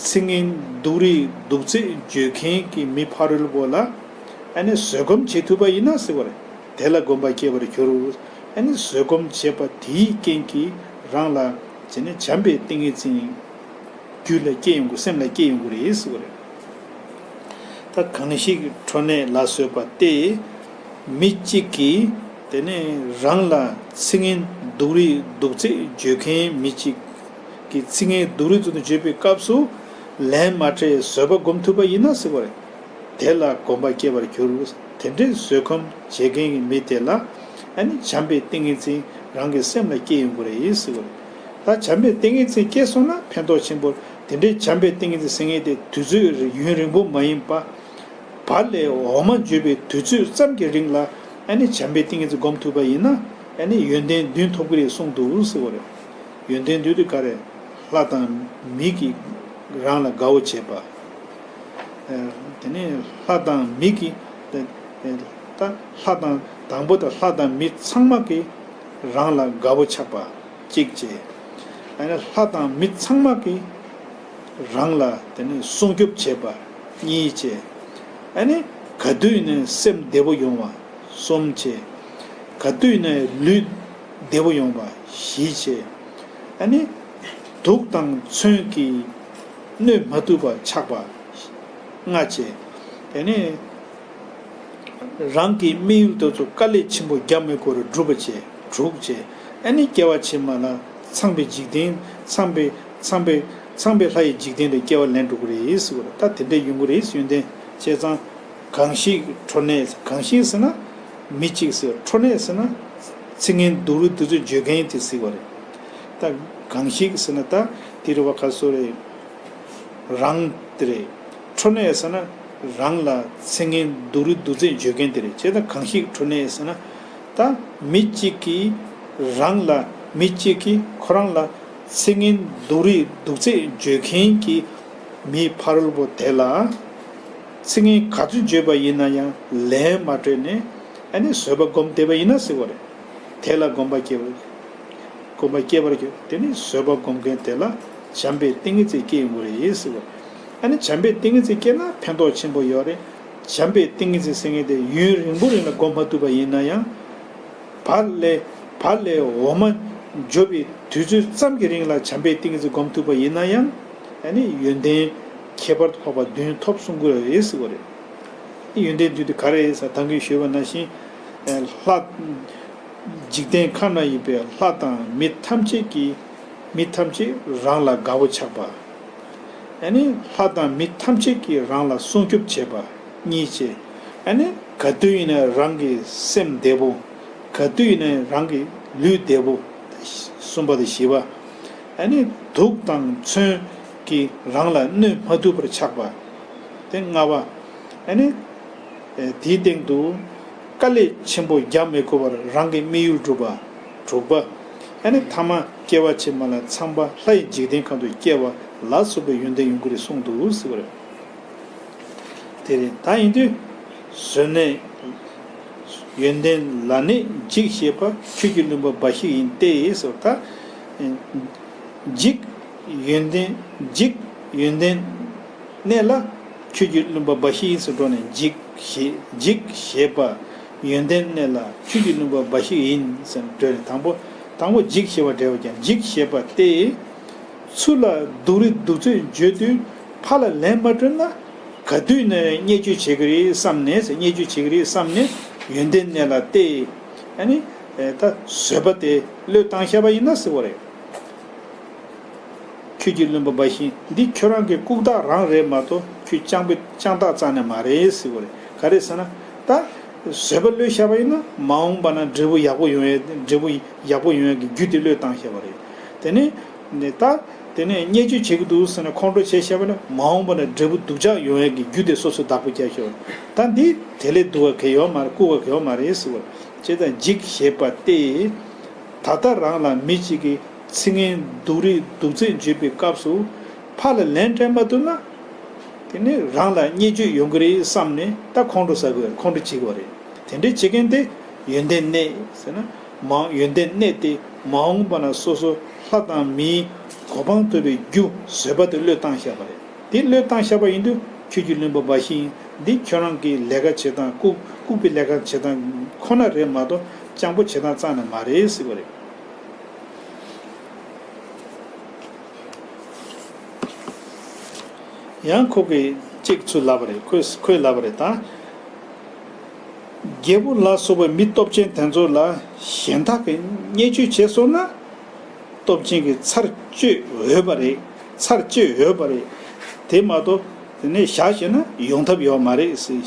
ཚིག་ངན་སྡུག་རུས་སྡུག་ཚིག་བརྗོད་མཁན་གྱི་མི་ཕ་རོལ་པོ་ལ་ཨ་ནི་བཟོད་སྒོམ་བྱེད་ཐུབ་པ་ཡིན་ན་ཟེར་བ་རེད། དེ་ལ་གོམས་པ་སྐྱེ་བར་འགྱུར། ཨ་ནི་བཟོད་སྒོམ་བྱེད་པ་དེའི་རྐྱེན་གྱིས་རང་ལ་བྱས་ནས་བྱམས་པའི་ཏིང་ངེ་འཛིན་རྒྱུད་ལ་སྐྱེ་ཡོང་གི། སེམས་ལ་སྐྱེ་ཡོང་གི་རེད་ཟེར་བ་རེད། ད་གང་ཞིག་ཁྲོ་གནས་ལ་སོགས་པ་སྟེ། མི་གཅིག་གིས་དེ་ནས་རང་ལ་ཚིག་ངན་སྡུག་རུས་སྡུག་ཚིག་བརྗོད་མཁན་མི་གཅིག་གིས་ཚིག་ངན་སྡུག་རུས་དུ་བརྗོད་པའི་སྐབས་སུ་ལན་མ་སྤྲད་བཟོད་པ་སྒོམ་ཐུབ་པ་ཡིན་ན་ཟེར་བ་རེད། དེ་ལ་གོམས་པ་སྐྱེ་བར་འགྱུར། དེ་འདྲའི་བཟོད་སྒོམ་བྱེད་མཁན་གྱི་མི་དེ་ལ་ཨ་ནི་བྱམས་པའི་ཏིང་ངེ་འཛིན་རང་གི་སེམས་ལ་སྐྱེ་ཡོང་གི་རེད་ཟེར་བ་རེད། ད་བྱམས་པའི་ཏིང་ངེ་འཛིན་སྐྱེས་སོང་ན་ཕན་ཐོགས་ཆེན་པོ། དེ་འདྲའི་བྱམས་པའི་ཏིང་ངེ་འཛིན་ཟེར་མཁན་དེ་དུས་ཚོད་ཡུན་རིང་པོ་མ་ཡིན་པ། བར་ལས་འོ་མ་འཇོ་བའི་དུས་ཚོད་ཙམ་གྱི་རིང་ལ་ཨ་ནི་བྱམས་པའི་ཏིང་ངེ་འཛིན་སྒོམ་ཐུབ་པ་ཡིན་ན། ཨ་ནི་ཡོན་ཏན་བདུན་ཐོབ་ཀྱི་རེད་གསུངས་འདུག་ཟེར་བ་རེད། ཡོན་ཏན་བདུན་དེ་ག་རེ། ལྷ་དང་མི་གིས་རང་ལ་དགའ་བོ་བྱེད་པ། ཨ། དེ་ནས་ལྷ་དང་མི་གིས། ད་ལྷ་དང་དང་པོ་དང་ལྷ་དང་མི་ཚང་མ་གིས་རང་ལ་དགའ་བོ་ཆགས་པ་གཅིག་བྱས། ཨ་ནི་ལྷ་དང་མི་ཚང་མ་གིས་རང་ལ་དེ་ནས་སྲུང་སྐྱོབ་བྱེད་པ་གཉིས་བྱས། ཨ་ནི་ག་དུས་ནས་སེམས་བདེ་བོ་ཡོང་བ་གསུམ་བྱས། ག་དུས་ནས་ལུས་བདེ་བོ་ཡོང་བ་བཞི་བྱས། ཨ་ནི་དུག་དང་མཚོན་གྱིས་གནོད་མ་ཐུབ་པ་ཆགས་པ་ལྔ་བྱས། ཨ་ནི་རང་གི་དམིགས་ཡུལ་དེ་ཚོ་དཀའ་ལས་ཆེན་པོ་རྒྱབ་མི་དགོས་པར་འགྲུབ་པ་བྱས། དྲུག་བྱས། ཨ་ནི་སྐྱེ་བ་ཕྱི་མ་ལ་ཚངས་པའི་འཇིག་རྟེན། ཚངས་པའི་ཚངས་པའི་ཚངས་པའི་ལྷ་ཡི་འཇིག་རྟེན་དུ་སྐྱེ་བ་ལེན་འགྲོ་གི་རེད་ཟེར་བ་རེད། ད་དེ་འདྲ་ཡོང་གི་རེད། ཡོན་ཏན་བྱས་ཙང་། གང་ཞིག་ཁྲོ་ནད། གང་ཞིག་ཟེར་ན་མི་གཅིག་ཟེར། ཁྲོ་ནད་ཟེར་ན་ཚིག་ངན་སྡུག་རུས་སྡུག་ཚད་བརྗོད་མཁན་དེ་ཟེར་བ་རེད། ད་གང་ཞིག་ཟེར་ན་ད་དེ་རེད་བ། ག་སོ་རེད། རང་དེ་རེད། ཁྲོ་ནད་ཟེར་ན་རང་ལ་ཚིག་ངན་སྡུག་རུས་སྡུག་ཚད་བརྗོད་མཁན་དེ་རེད། བྱས་ཙང་གང་ཞིག་ཁྲོ་ནད་ཟེར་ན། ད་མི་གཅིག་གིས་རང་ལ། མི་གཅིག་གིས་ཁོ་རང་ལ་ཚིག་ངན་སྡུག་རུས་སྡུག་ཚད་བརྗོད་མཁན་གྱི་མི་ཕ་རོལ་པོ་དེ་ལ། ཚིག་ངན་ག་ཚོད་བརྗོད་པ་ཡིན་ན་ཡང་ལན་མ་སྤྲད་ནས། ཨ་ནི་བཟོད་པ་སྒོམ་བསྡད་པ་ཡིན་ན་ཟེར་བ་རེད། དེ་ལ་སྒོམ་པ་སྐྱེ་བ། སྒོམ་པ་སྐྱེ་བར་འགྱུར། དེ་ནི་བཟོད་པ་སྒོམ་མཁན་དེ་ལ་བྱམས་པའི་ཏིང་ངེ་འཛིན་སྐྱེ་ཡོང་གི་རེད་ཟེར་བ། ཨ་ནི་བྱམས་པའི་ཏིང་ངེ་འཛིན་སྐྱེས་ན་ཕན་ཐོགས་ཆེན་པོ་ཡོད་རེད། བྱམས་པའི་ཏིང་ངེ་འཛིན་ཟེར་མཁན་དེ་ཡུན་རིང་པོ་རིང་ལ་སྒོམ་མ་ཐུབ་པ་ཡིན་ན་ཡང་། བར་ལས་བར་ལས་འོ་མ་འཇོ་བའི་དུས་ཚོད་ཙམ་གྱི་རིང་ལ་བྱམས་པའི་ཏིང་ངེ་འཛིན་སྒོམ་ཐུབ་པ་ཡིན་ན་ཡང་། ཨ་ནི་ཡོན་ཏན་ཁྱད་པར་དུ་འཕགས་པ་བདུན་ཐོབ་གསུང་གི་རེད་ཟེར་བ་རེད། ཡོན་ཏན་བདུན་དེ་ག་རེ་རེད་ཟེར། ད་གིན་ཞུས་པ་ནང་བཞིན། ལྷ། འཇིག་རྟེན་ཁམས་ན་ཡོད་པའི་ལྷ་དང་མི་ཐམས་ཅད་ཀྱིས། མི་ཐམས་ཅད་རང་ལ་དགའ་བོ་ཆགས་པ། ཨ་ནི་ལྷ་དང་མི་ཐམས་ཅད་ཀྱིས་རང་ལ་སྲུང་སྐྱོབ་བྱེད་པ་གཉིས་བྱས། ཨ་ནི་ག་དུས་ཡིན་ན་རང་གི་སེམས་བདེ་བོ། ག་དུས་ཡིན་ན་རང་གི་ལུས་བདེ་བོ། གསུམ་པ་དང་བཞི་པ། ཨ་ནི་དུག་དང་མཚོན་གྱིས་རང་ལ་གནོད་མ་ཐུབ་པར་ཆགས་པ། དེ་ལྔ་པ། ཨ་ནི། ཨེ། དེའི་སྟེང་དུ་དཀའ་ལས་ཆེན་པོ་རྒྱག་མི་དགོས་པར་རང་གི་དམིགས་ཡུལ་འགྲུབ་པ། དྲུག་པ། ཨ་ནི་ཐ་མ་སྐྱེ་བ་ཕྱི་མ་ལ་ཚངས་པ་ལྷ་ཡི་འཇིག་རྟེན་ཁམས་སུ་སྐྱེ་བ་ལ་སོགས་པའི་ཡོན་ཏན་ཡོང་གི་རེད་གསུངས་འདུག་ཟེར་བ་རེད། དེ་རེད། ད་ཡིན་དུས་བཟོད་གནས་ཡོན་ཏན་ལ་ནི་འཇིགས་ཞེས་པ་ཁྱོད་ཀྱིས་བླུན་པ་འབའ་ཞིག་ཡིན་ཏེ་ཟེར། ད་འཇིགས། ཡོན་ཏན། འཇིགས་ཡོན་ཏན་གནས་ལ་ཁྱོད་ཀྱིས་བླུན་པ་འབའ་ཞིག་ཡིན་ཟེར་འགྲོ་ནས། འཇིགས་ཞེས། འཇིགས་ཞེས་པ་ཡོན་ཏན་གནས་ལ་ཁྱོད་ཀྱིས་བླུན་པ་འབའ་ཞིག་ཡིན་ཟེར་འགྲོ་ནས། དང་པོ། དང་པོ་འཇིགས་ཞེས་པ་འབྲེལ་བ་ཀྱང་། འཇིགས་ཞེས་པ་སྟེ། ཚུར་ལ་སྡུག་རུས་སྡུག་ཚད་བརྗོད་དུས་ཕར་ལ་ལན་མ་སྤྲོད་ན། ག་དུས་ནས་བརྙས་བཅོས་བྱེད་ཀྱི་རེད་བསམ་ནས། བརྙས་བཅོས་བྱེད་ཀྱི་རེད་བསམ་ནས་ཡོན་ཏན་གནས་ལ་སྟེ། ཨ་ནི་ད་བཟོད་པ་དེ་བློས་བཏང་བཞག་པ་ཡིན་ན་ཟེར་བ་རེད། ཁྱོད་ཀྱིས་བླུན་པ་འབའ་ཞིག་ཡིན། འདི་ཁྱོད་རང་གི་ལྐུགས་རྟགས་རང་རེད་མ་གཏོགས་ཁྱོད་སྤྱང་པོ་སྤྱང་རྟགས་རྩ་ནས་མ་རེད་ཟེར་བ་རེད། ག་རེ་ཟེར་ན། ད་བཟོད་པ་བློས་བཞག་པ་ཡིན་ན་མ་འོངས་པ་ན་འབྲས་བུ་ཡག་པོ་ཡོང་ཡས། འབྲས་བུ་ཡག་པོ་ཡོང་ཡས་ཀྱི་རྒྱུ་དེ་བློས་བཏང་བཞག་པ་རེད། དེ་ནས་ནས་ད་དེ་ནས་བརྙས་བཅོས་བྱེད་ཀྱི་འདུག་ཟེར་ནས་ཁོང་ཁྲོ་བྱས་བཞག་པ་ན་མ་འོངས་པ་ན་འབྲས་བུ་སྡུག་ཅག་ཡོང་ཡས་ཀྱི་རྒྱུ་དེ་སོ་སོས་བདག་པོ་རྒྱག་བཞག་པ་རེད། ད་འདི་དེ་ལས་སྡུག་པ་གང་ཡང་ཡོད་མ་རེད། ལྐུགས་པ་གང་ཡང་ཡོད་མ་རེད་ཟེར་བ་རེད། བྱས་ཙང་འཇིགས་ཞེས་པ་སྟེ། ད་ལྟ་རང་ལ་མི་གཅིག་གིས་ཚིག་ངན་སྡུག་རུས་སྡུག་ཚད་བརྗོད་པའི་སྐབས་སུ་ཕར་ལ་ལན་སྤྲད་མ་ཐུབ་ན། དེ་ནི་རང་ལ་བརྙས་བཅོས་ཡོང་གི་རེད་བསམ་ནས་ད་ཁོང་ཁྲོ་ཟ་དགོས། ཁོང་ཁྲོ་བྱེད་དགོས་རེད། དེ་འདྲའི་བྱེད་མཁན་དེ་ཡོན་ཏན་གནས་ཟེར་ན། མ་ཡོན་ཏན་གནས་ཏེ་མ་འོངས་པ་ན་སོ་སོ་ལྷ་དང་མིའི་གོ་འཕང་ཐོབ་པའི་རྒྱུ་བཟོད་པ་དེ་བློས་བཏང་བཞག་པ་རེད། དེ་བློས་བཏང་བཞག་པ་ཡིན་དུས་ཁྱོད་ཀྱིས་བླུན་པ་འབའ་ཞིག་ཡིན། འདི་ཁྱོད་རང་གི་ལས་ཀ་བྱེད་སྟངས། ལྐུགས་ལྐུགས་པའི་ལས་ཀ་བྱེད་སྟངས་ཁོ་ན་རེད་མ་གཏོགས་སྤྱང་པོ་བྱེད་སྟངས་རྩ་ནས་མ་རེད་ཟེར་བ་རེད། ཡང་ཁོ་གིས་གཅིག་ཚུར་ལབ་པ་རེད། ཁོས་ཁོས་ལབ་པ་རེད་ད། རྒྱལ་པོ་ལ་སོགས་པའི་མི་སྟོབས་ཆེན་དེ་ཚོ་ལ་གཞན་དག་གིས་བརྙས་བཅོས་བྱས་སོང་ན། སྟོབས་ཆེན་གྱིས་ཚར་གཅོད་འོས་པ་རེད། ཚར་གཅོད་འོས་པ་རེད། དེ་མ་གཏོགས་དེ་ནས་བཞག་བྱས་ན་ཡོང་ཐབས་ཡོད་མ་རེད་ཟེར།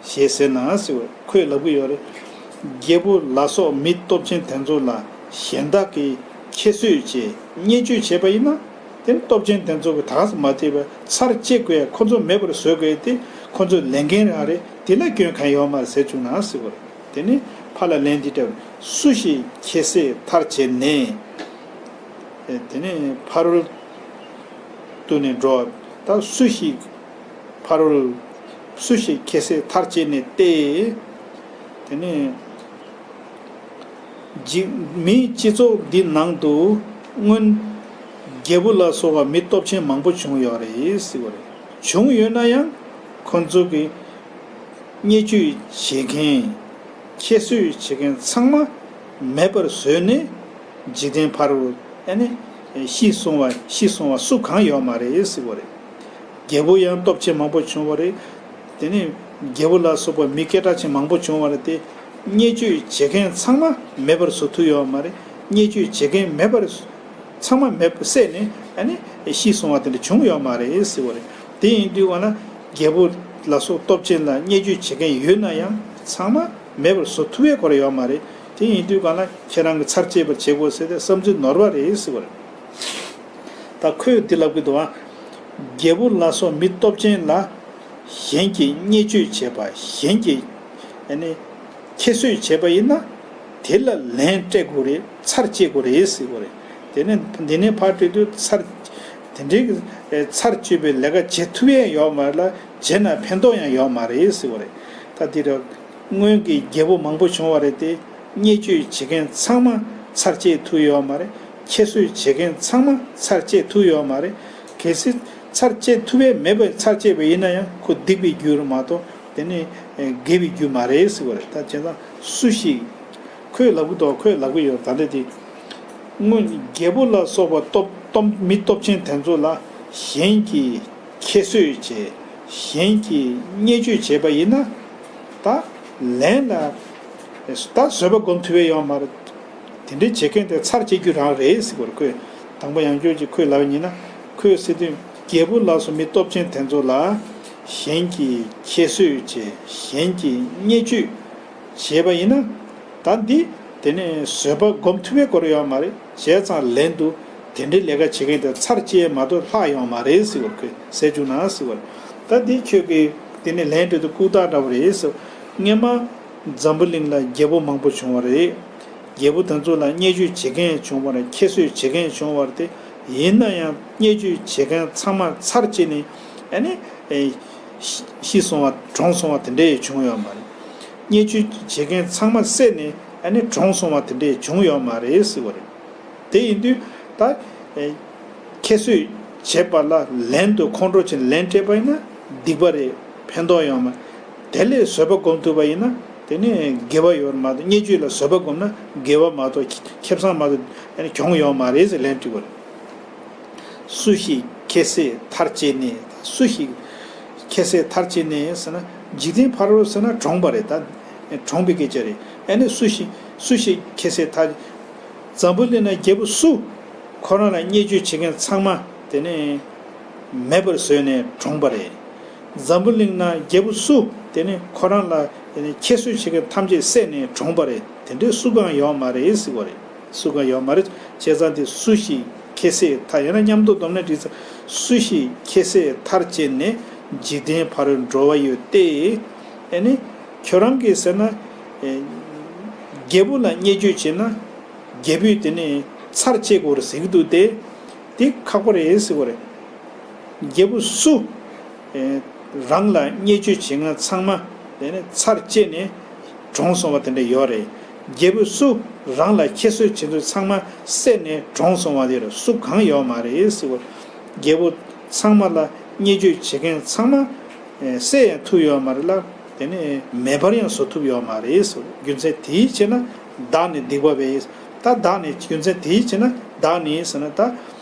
ཞེས་ཟེར་ན་ཟེར་བ་ཁོས་ལབ་ཀྱི་ཡོད་རེད། རྒྱལ་པོ་ལ་སོགས་མི་སྟོབས་ཆེན་དེ་ཚོ་ལ་གཞན་དག་གིས་ཁྱད་གསོད་བྱས་བརྙས་བཅོས་བྱས་པ་ཡིན་ན། དེ་ནི་སྟོབས་ཆེན་དེ་ཚོ་གིས་ད་ག་སེ་མ་བལྟས་པར་ཚར་གཅད་དགོས་ཡ། ཁོ་ཚོ་མེད་པར་བཟོ་དགོས་ཡ་དེ་ཁོ་ཚོའི་ལས་འགན་རང་རེད། དེ་ལ་སྐྱོན་གང་ཡང་ཡོད་མ་རེད་ཟེར་བཅུག་ན་ཟེར་བ་རེད། དེ་ནི་ཕར་ལ་ལན་འདི་སྤྲད་པ། སུ་ཞིག་ཁྱད་གསོད་མཐར་བྱས་ནས། དེ་ནས་ཕ་རོལ་ཏུ་ནི་འགྲོ། ད་སུ་ཞིག་ཕ་རོལ། སུ་ཞིག་ཁྱད་གསོད་མཐར་བྱས་ནས་ཏེ། དེ་ནས་འཇིག་མིའི་སྤྱི་ཚོགས་འདི་ནང་དུ་སྔོན་རྒྱལ་པོ་ལ་སོགས་པ་མི་སྟོབས་ཆེན་མང་པོ་བྱུང་ཡོད་རེད་ཟེར་བ་རེད། བྱུང་ཡོད་ན་ཡང་ཁོ་ཚོ་གི་བརྙས་བཅོས་བྱེད་མཁན། ཁྱད་གསོད་བྱེད་མཁན་ཚང་མ་མེད་པར་བཟོས་ནས་འཇིག་རྟེན་ཕ་རོལ་ཨ་ནི་ཤི་སོང་བ་ཤི་སོང་བ་སུ་གང་ཡོད་མ་རེད་ཟེར་བ་རེད། རྒྱལ་པོ་ཡང་སྟོབས་ཆེན་མང་པོ་བྱུང་བ་རེད། དེ་ནས་རྒྱལ་པོ་ལ་སོགས་པ་མི་སྐད་གྲགས་ཆེན་མང་པོ་བྱུང་བ་རེད་དེ། བརྙས་བཅོས་བྱེད་མཁན་ཚང་མ་མེད་པར་བཟོ་ཐུབ་ཡོད་མ་རེད། བརྙས་བཅོས་བྱེད་མཁན་མེད་པར་ཚང་མ་མེད་པ་བསད་ནས་ཨ་ནི་ཤི་སོང་བ་དེ་འདྲ་བྱུང་ཡོད་མ་རེད་ཟེར་བ་རེད། དེ་ཡིན་དུས་ག་ན་རྒྱལ་པོ་ལ་སོགས་སྟོབས་ཆེན་ལ་བརྙས་བཅོས་བྱེད་མཁན་ཡོད་ན་ཡང་ཚང་མ་མེད་པར་བཟོ་ཐུབ་པའི་སྐོར་ཡོད་མ་རེད། དེ་ཡིན་དུས་ག་ན་ཁྱེད་རང་གི་ཚར་བཅད་པར་བྱེད་དགོས་ཟེར་ཏེ་བསམ་ཚུལ་ནོར་བ་རེད་ཟེར་བ་རེད། ད་ཁོས་འདི་ལབ་ཀྱི་འདུག་ཨ། རྒྱལ་པོ་ལ་སོགས་མི་སྟོབས་ཆེན་ལ་གཞན་གྱིས་བརྙས་བཅོས་བྱས་པ་གཞན་གྱིས་ཨ་ནི་ཁྱད་གསོད་བྱས་པ་ཡིན་ན། དེ་ལ་ལན་སྤྲད་དགོས་རེད། ཚར་བཅད་དགོས་རེད་ཟེར་དགོས་རེད། དེ་ནས་འདི་ནས་ཕར་སྤྲད་དུས་ཚར་དེ་འདྲའི་གི་ཚར་གཅོད་པའི་ལས་ཀ་བྱེད་ཐུབ་ཡས་ཡོད་མ་རེད་ལ། བྱས་ན་ཕན་ཐོགས་ཡང་ཡོད་མ་རེད་ཟེར་དགོས་རེད། ད་འདི་རེད། སྔོན་གྱི་རྒྱལ་པོ་མང་པོ་བྱུང་བ་རེད་དེ། བརྙས་བཅོས་བྱེད་མཁན་ཚང་མ་ཚར་བཅད་ཐུབ་ཡོད་མ་རེད། ཁྱད་གསོད་བྱེད་མཁན་ཚང་མ་ཚར་བཅད་ཐུབ་ཡོད་མ་རེད། གལ་སྲིད་ཚར་བཅད་ཐུབ་པས་མེད་པ་ཚར་བཅད་པ་ཡིན་ན་ཡང་ཁོ་སྡིག་པའི་རྒྱུ་རེད་མ་གཏོགས་དེ་ནི་དགེ་བའི་རྒྱུ་མ་རེད་ཟེར་བ་རེད། ད་བྱས་ཙང་སུ་ཞིག་ཁོས་ལབ་གི་འདུག་ཁོས་ལབ་གི་ཡོད། ད་འདི་དེ་སྔོན་རྒྱལ་པོ་ལ་སོགས་པ་སྟོབས་སྟོབས་མི་སྟོབས་ཆེན་དེ་ཚོ་ལ་གཞན་གྱིས་ཁྱད་གསོད་བྱས། གཞན་གྱིས་བརྙས་བཅོས་བྱས་པ་ཡིན་ན། ད་ལན་ལ་ད་བཟོད་པ་སྒོམ་ཐུབ་པ་ཡོད་མ་རེད། དེ་འདྲའི་བྱེད་མཁན་དེ་ཚར་བཅད་རྒྱུ་རང་རེད་ཟེར་བར་ཁོས་དང་པོ་ཡང་བསྐྱར་གྱིས་ཁོས་ལབ་པ་ཡིན་ན། ཁོས་ཟེར་དུས་རྒྱལ་པོ་ལ་སོགས་མི་སྟོབས་ཆེན་དེ་ཚོ་ལ་གཞན་གྱིས་ཁྱད་གསོད་བྱས། གཞན་གྱིས་བརྙས་བཅོས་བྱས་པ་ཡིན་ན། ད་འདི་དེ་ནས་བཟོད་པ་སྒོམ་ཐུབ་པའི་སྐོར་ཡོད་མ་རེད། བྱས་ཙང་ལན་དུ་དེ་འདྲའི་ལས་ཀ་བྱེད་མཁན་དེ་ཚར་བཅད་མ་གཏོགས་ལྷག་ཡོད་མ་རེད་ཟེར་བར་ཁོས་ཟེར་བཅུག་ན་ཟེར་བར། ད་འདི་ཁྱོད་ཀྱིས་དེ་ནས་ལན་སྤྲད་དུས་ལྐུགས་རྟགས་འདྲ་བོ་རེད་ཟེར། སྔོན་མ་འཛམ་བུ་གླིང་ལ་རྒྱལ་པོ་མང་པོ་བྱུང་བ་རེད། རྒྱལ་པོ་དེ་ཚོ་ལ་བརྙས་བཅོས་བྱེད་མཁན་བྱུང་བ་རེད། ཁྱད་གསོད་བྱེད་མཁན་བྱུང་བ་རེད་དེ། ཡིན་ན་ཡང་བརྙས་བཅོས་བྱེད་མཁན་ཚང་མ་ཚར་བཅད་ནས་ཨ་ནི་ཨེ་ཤི་ཤི་སོང་བ་གྲོངས་སོང་བ་དེ་འདྲས་བྱུང་ཡོད་མ་རེད། བརྙས་བཅོས་བྱེད་མཁན་ཚང་མ་བསད་ནས་ཨ་ནི་གྲོངས་སོང་བ་དེ་འདྲས་བྱུང་ཡོད་མ་རེད་ཟེར་བ་རེད། དེ་ཡིན་དུས་ད་ཨེ་ཁྱད་གསོད་བྱས་པ་ལ་ལན་དུ་ཁོང་ཁྲོ་བྱས་ནས་ལན་སྤྲད་པ་ཡིན་ན་སྡིག་པ་རེད། ཕན་ཐོགས་ཡོད་མ་རེད། དེ་ལས་བཟོད་པ་སྒོམ་ཐུབ་པ་ཡིན་ན་དེ་ནི་དགེ་བ་ཡོད་མ་གཏོགས། བརྙས་བཅོས་ལ་བཟོད་པ་སྒོམ་ན་དགེ་བ་མ་གཏོགས་ཁེ་བཟང་མ་གཏོགས་ཨ་ནི་གྱོང་ཡོད་མ་རེད་ཟེར་ལན་སྤྲད་པ་རེད། སུ་ཞིག་ཁྱད་གསོད་མཐར་བྱས་ནས། སུ་ཞིག་ཁྱད་གསོད་མཐར་བྱས་ནས་ཟེར་ན་འཇིག་རྟེན་ཕ་རོལ་ཟེར་ན་གྲོངས་པ་རེད། ད་གྲོངས་པའི་སྐད་ཆ་རེད། ཨ་ནི་སུ་ཞིག་སུ་ཞིག་ཁྱད་གསོད་མཐར། འཛམ་བུ་གླིང་ན་རྒྱལ་པོ་སུ་ཁོ་རང་ལ་བརྙས་བཅོས་བྱེད་མཁན་ཚང་མ་དེ་ནས་མེད་པར་བཟོས་ནས་གྲོངས་པ་རེད། འཛམ་བུ་གླིང་ན་རྒྱལ་པོ་སུ་དེ་ནས་ཁོ་རང་ལ་དེ་ནས་ཁྱད་གསོད་བྱེད་མཁན་ཐམས་ཅད་བསད་ནས་གྲོངས་པ་རེད། དེ་འདྲའི་སུ་གང་ཡོད་མ་རེད་ཟེར་བ་རེད། སུ་གང་ཡོད་མ་རེད། བྱས་ཙང་དེ་སུ་ཞིག་ཁྱད་གསོད་མཐར། ཡང་ན་མཉམ་དུ་བསྡོམས་ནས་བྲིས་ཙང་། སུ་ཞིག་ཁྱད་གསོད་མཐར་བྱས་ནས་འཇིག་རྟེན་ཕ་རོལ་འགྲོ་བ་ཡོད་དེ། ཨེ་ནི་ཁྱོད་རང་གིས་ཟེར་ན་ཨེ་རྒྱལ་པོ་ལ་བརྙས་བཅོས་བྱས་ན་རྒྱལ་པོས་དེ་ནས་ཚར་བཅད་དགོས་རེད་ཟེར་གྱི་འདུག་སྟེ། དེ་ཁག་པོ་རེད་ཟེར་བ་རེད། རྒྱལ་པོ་སུ་ཨེ་རང་ལ་བརྙས་བཅོས་བྱེད་མཁན་ཚང་མ་དེ་ནས་ཚར་བཅད་ནས་གྲོངས་སོང་བ་དེ་འདྲ་ཡོད་རེད། རྒྱལ་པོ་སུ་རང་ལ་ཁྱད་གསོད་བྱེད་མཁན་ཚང་མ་བསད་ནས་གྲོངས་སོང་བ་དེ་རེད། སུ་གང་ཡོད་མ་རེད་ཟེར་བ། རྒྱལ་པོ་ཚང་མ་ལ་བརྙས་བཅོས་བྱེད་མཁན་ཚང་མ་ཨེ་བསད་ཡང་ཐུབ་ཡོད་མ་རེད་ལ། དེ་ནས་མེད་པར་ཡང་བཟོ་ཐུབ་ཡོད་མ་རེད་ཟེར། རྒྱུ་མཚན་དེའི་ཕྱིར་ན་བདག་ནི་སྡིག་པ་བས། ད་བདག་ནི་རྒྱུ་མཚན་དེའི་ཕྱིར་ན་བདག་ནི་ཟེར་ན་ད་བཟོད་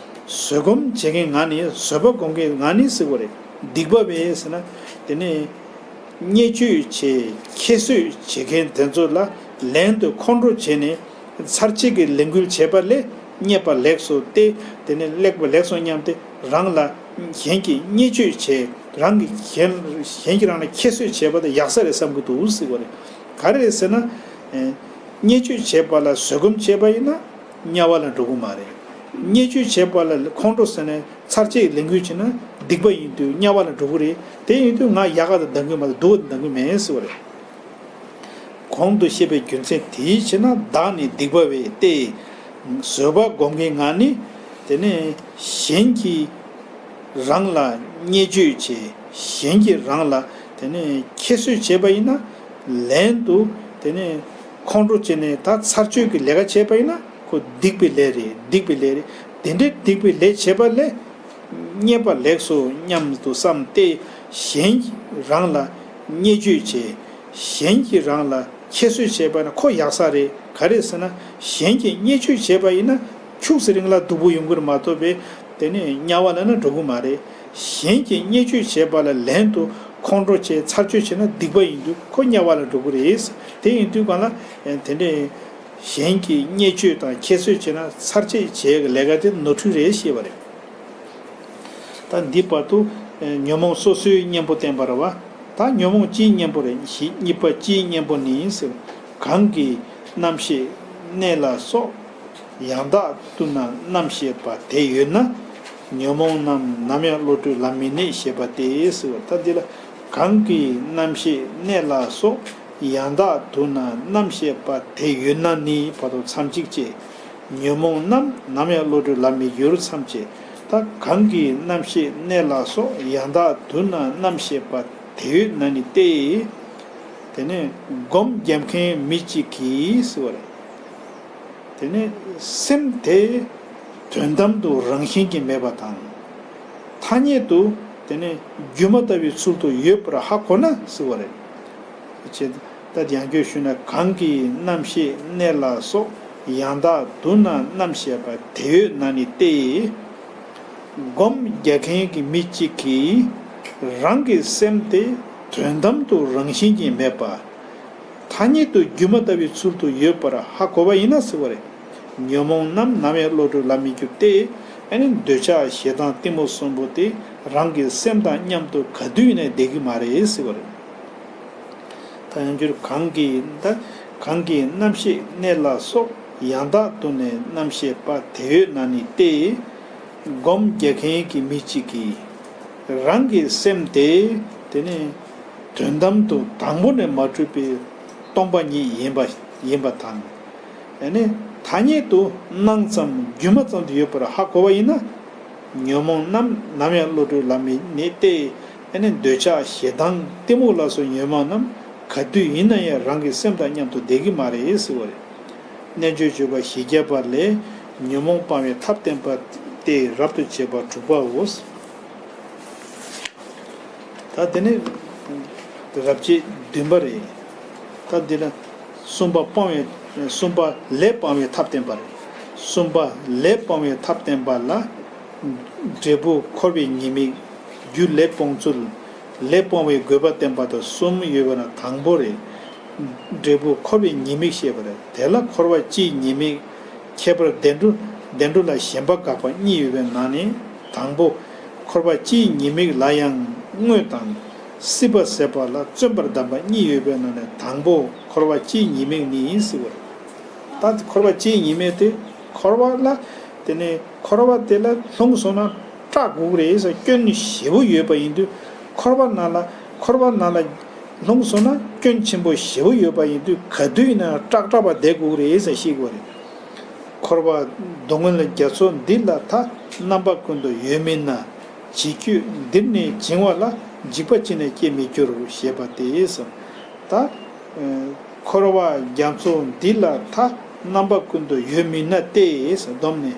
སྒོམ་བྱེད་མཁན་ང་ནི། བཟོད་པ་སྒོམ་མཁན་ང་ནི་ཟེར་བ་རེད། སྡིག་པ་བས་ཟེར་ན་དེ་ནས་བརྙས་བཅོས་བྱེད་ཁྱད་གསོད་བྱེད་མཁན་དེ་ཚོ་ལ་ལན་དུ་ཁོང་ཁྲོ་བྱས་ནས་ཚར་གཅོད་ཀྱི་ལས་འགུལ་བྱས་པ་ལས་རྙེད་པ་ལེགས་སོ་སྟེ། དེ་ནས་ལེགས་པ་ལེགས་སོ་སྙམ་སྟེ་རང་ལ་གཞན་གྱིས་བརྙས་བཅོས་བྱས། རང་གིས་གཞན་གཞན་གྱིས་རང་ལ་ཁྱད་གསོད་བྱས་པ་དེ་ཡག་ས་རེད་བསམ་གྱི་འདུག་ཟེར་བ་རེད། ག་རེ་རེད་ཟེར་ན། ཨེ་བརྙས་བཅོས་བྱས་པ་ལ་བཟོད་སྒོམ་བྱས་པ་ཡིན་ན་དམྱལ་བ་ལ་འགྲོ་གི་མ་རེད། བརྙས་བཅོས་བྱས་པ་ལ་ཁོང་ཁྲོ་ཟ་ནས་ཚར་གཅོད་ལས་འགུལ་བྱས་ན་སྡིག་པ་ཡིན་དུས་དམྱལ་བ་ལ་འགྲོ་གི་རེད། དེ་ཡིན་དུས་ང་ཡག་ག་དང་འདང་གི་མ་རེད། སྡུག་ག་དང་འདང་གི་མེད་ཟེར་བ་རེད། གོང་དུ་བཤད་པའི་རྒྱུ་མཚན་དེའི་ཕྱིར་ན་བདག་ནི་སྡིག་པ་བས་ཏེ། བཟོད་པ་སྒོམ་མཁན་ང་ནི་དེ་ནས་གཞན་གྱིས་རང་ལ་བརྙས་བཅོས་བྱས། གཞན་གྱིས་རང་ལ་དེ་ནས་ཁྱད་གསོད་བྱས་པ་ཡིན་ན། ལན་དུ་དེ་ནས་ཁོང་ཁྲོ་བྱས་ནས་ད་ཚར་གཅོད་ཀྱི་ལས་ཀ་བྱས་པ་ཡིན་ན། ཁོ་སྡིག་པའི་ལས་རེད། སྡིག་པའི་ལས་རེད། དེ་འདྲའི་སྡིག་པའི་ལས་བྱས་པ་ལས་རྙེད་པ་ལེགས་སོ་སྙམ་དུ་བསམ་སྟེ། གཞན་གྱིས་རང་ལ་བརྙས་བཅོས་བྱས། གཞན་གྱིས་རང་ལ་ཁྱད་གསོད་བྱས་པ་ན་ཁོ་ཡག་ས་རེད། ག་རེ་ཟེར་ན། གཞན་གྱིས་བརྙས་བཅོས་བྱས་པ་ཡིན་ན་ཁྱུག་ཙམ་རིང་ལ་སྡུག་པོ་ཡོང་གི་རེད་མ་གཏོགས་པའི་དེ་ནས་དམྱལ་བ་ལ་ན་འགྲོ་གི་མ་རེད། གཞན་གྱིས་བརྙས་བཅོས་བྱས་པ་ལ་ལན་དུ་ཁོང་ཁྲོ་བྱས་ཚར་གཅོད་བྱས་ན་སྡིག་པ་ཡིན་དུས་ཁོ་དམྱལ་བ་ལ་འགྲོ་གི་རེད། དེ་ཡིན་དུས་གང་ལ་དེ་འདྲའི་གཞན་གྱིས་བརྙས་བཅོས་དང་ཁྱད་གསོད་བྱས་ན་ཚར་གཅོད་བྱས་ཀྱི་ལས་ཀ་དེ་ནོར་འཁྲུལ་རེད་ཞེས་པ་རེད། ད་འདི་བར་དུ་ཉོན་མོངས་སོ་སོའི་གཉེན་པོ་བསྟན་པ་རེད་བ། ད་ཉོན་མོངས་སྤྱིའི་གཉེན་པོ་རེད། གཉིས་པ་སྤྱིའི་གཉེན་པོ་ནི་ཟེར། གང་གི་རྣམ་ཤེས་གནས་ལ་སོགས། ཡང་དག་ཏུ་ན་རྣམ་ཤེས་པ་དེ་ཡོད་ན། ཉོན་མོངས་རྣམས་ནམ་ཡང་བློ་གྲོས་ལམ་མི་གནས་ཞེས་པ་སྟེ་ཟེར་བ། ད་འདི་ལ་གང་གི་རྣམ་ཤེས་གནས་ལ་སོགས། ཡང་དག་ཏུ་ན་རྣམ་ཤེས་པ་དེ་ཡོད་ན་ནི་བར་དུ་མཚམས་གཅིག་བཅད། ཉོན་མོངས་རྣམས་ནམ་ཡང་བློ་གྲོས་ལ་མི་འགྱུར་མཚམས་བཅད། ད་གང་གི་རྣམ་ཤེས་གནས་ལ་སོགས། ཡང་དག་ཏུ་ན་རྣམ་ཤེས་པ་དེ་ཡོད་ན་ནི་སྟེ། དེ་ནས་སྒོམ་རྒྱབ་མཁན་མི་གཅིག་གིས་ཟེར་བ་རེད། དེ་ནས་སེམས་དེ་དོན་དམ་དུ་རང་བཞིན་གྱིས་མེད་པ་དང་། ཐ་སྙད་དུ་དེ་ནས་སྒྱུ་མ་ལྟ་བུའི་ཚུལ་དུ་ཡོད་པར་ཧ་གོ་ན་ཟེར་བ་རེད། ཅེས། ད་ཡང་བསྐྱར་ཞུས་ན། གང་གི་རྣམ་ཤེས་གནས་ལ་སོགས། ཡང་དག་ཏུ་ན་རྣམ་ཤེས་པ་དེ་ཡོད་ན་ནི་སྟེ། སྒོམ་རྒྱག་མཁན་གྱི་མི་གཅིག་གིས་རང་གི་སེམས་དེ་དོན་དམ་དུ་རང་བཞིན་གྱིས་མེད་པ། ཐ་སྙད་དུ་སྒྱུ་མ་ལྟ་བུའི་ཚུལ་དུ་ཡོད་པར་ཧ་གོ་བ་ཡིན་ན་ཟེར་བ་རེད། ཉོན་མོངས་རྣམས་ནམ་ཡང་བློ་གྲོས་ལ་མི་འགྱུར་ཏེ། ཨ་ནི་འདོད་ཆགས་ཞེ་སྡང་གཏི་མུག་གསུམ་པོ་དེ་རང་གི་སེམས་དང་མཉམ་དུ་ག་དུས་ཡིན་ན་བསྡད་ཀྱི་མ་རེད་ཟེར་བ་རེད། ད་ཡང་བསྐྱར། གང་གི་ད་གང་གི་རྣམ་ཤེས་གནས་ལ་སོགས། ཡང་དག་ཏུ་ན་རྣམ་ཤེས་པ་དེ་ཡོད་ན་ནི་སྟེ། སྒོམ་རྒྱག་མཁན་གྱི་མི་གཅིག་གིས་རང་གི་སེམས་དེ་དེ་ནི་དོན་དམ་དུ་དང་པོ་ནས་མ་གྲུབ་པའི་སྟོང་པ་ཉིད་ཡིན་པ་ཡིན་པ་དང་། ཨ་ནི་ཐ་སྙད་དུ་སྣང་ཙམ་སྒྱུ་མ་ཙམ་དུ་ཡོད་པར་ཧ་གོ་བ་ཡིན་ན། ཉོན་མོངས་རྣམས་ནམ་ཡང་བློ་གྲོས་ལ་མི་གནས་ཏེ། ཨ་ནི་འདོད་ཆགས་ཞེ་སྡང་གཏི་མུག་ལ་སོགས་ཉོན་མོངས་རྣམས་ག་དུས་ཡིན་ན་ཡང་རང་གི་སེམས་དང་མཉམ་དུ་བསྡད་ཀྱི་མ་རེད་ཟེར་བ་རེད། རྣལ་འབྱོར་སྤྱོད་པ་བཞི་བརྒྱ་པ་ལས། ཉོན་མོངས་སྤང་བའི་ཐབས་བསྟན་པ་སྟེ་རབ་ཏུ་བྱེད་པ་དྲུག་པའོ། ད་དེ་ནི་རབ་བྱེད་བདུན་པ་རེད། ད་འདི་ལ་གསུམ་པ་སྤང་བའི་གསུམ་པ་ལས་སྤང་བའི་ཐབས་བསྟན་པ་རེད། གསུམ་པ་ལས་སྤང་བའི་ཐབས་བསྟན་པ་ལ། འབྲས་བུ་འཁོར་བའི་ཉེས་དམིགས། རྒྱུ་ལས་སྤོང་ཚུལ། ལས་སྤོང་བའི་དགོས་པ་བསྟན་པ་དང་གསུམ་ཡོད་པ་ན་དང་པོ་རེད། འབྲས་བུ་འཁོར་བའི་ཉེས་དམིགས་བཤད་པ་རེད། དེ་ལ་འཁོར་བ་སྤྱིའི་ཉེས་དམིགས། ཁྱད་པར་བདེ་འགྲོ་བདེ་འགྲོ་ལ་ཞེན་པ་དགག་པ་གཉིས་ཡོད་པའི་ནང་ནས་དང་པོ། འཁོར་བ་སྤྱིའི་ཉེས་དམིགས་ལ་ཡང་དངོས་དང་། སྲིད་པ་ཟད་པ་ལ་བརྩོན་པར་གདམས་པ་གཉིས་ཡོད་པའི་ནང་ནས་དང་པོ་འཁོར་བ་སྤྱིའི་ཉེས་དམིགས་ནི་ཟེར་བ་རེད། ད་འཁོར་བ་སྤྱིའི་ཉེས་དམིགས་དེ་འཁོར་བ་ལ་དེ་ནས་འཁོར་བ་དེ་ལ་ལྷུང་སོང་ན་སྐྲག་དགོས་རེད་ཟེར། སྐྱོན་ཞེ་པོ་ཡོད་པ་ཡིན་དུས། འཁོར་བ་ནང་ལ་འཁོར་བ་ནང་ལ་ལྷུང་སོང་ན་སྐྱོན་ཆེན་པོ་ཞེ་པོ་ཡོད་པ་ཡིན་དུས། ག་དུས་ཡིན་ན་སྐྲག་སྐྲག་པ་བསྡད་དགོས་རེད་ཟེར་ཤེས་དགོས་རེད། འཁོར་བ་སྡུག་བསྔལ་རྒྱ་མཚོ་འདི་ལ་ཐ། རྣམ་པ་ཀུན་ཏུ་ཡོད་མིན་ན། ཇི་སྐད་འདིར་ནི་བྱིང་བ་ལ། འཇིགས་པ་ཅི་ནས་སྐྱེ་མི་འགྱུར་ཞེས་པ་སྟེ། ད་འཁོར་བ་རྒྱ་མཚོ་འདི་ལ་ཐ། རྣམ་པ་ཀུན་ཏུ་ཡོད་མིན་ན་སྟེ་ཟེར་སྡོམ་ནས།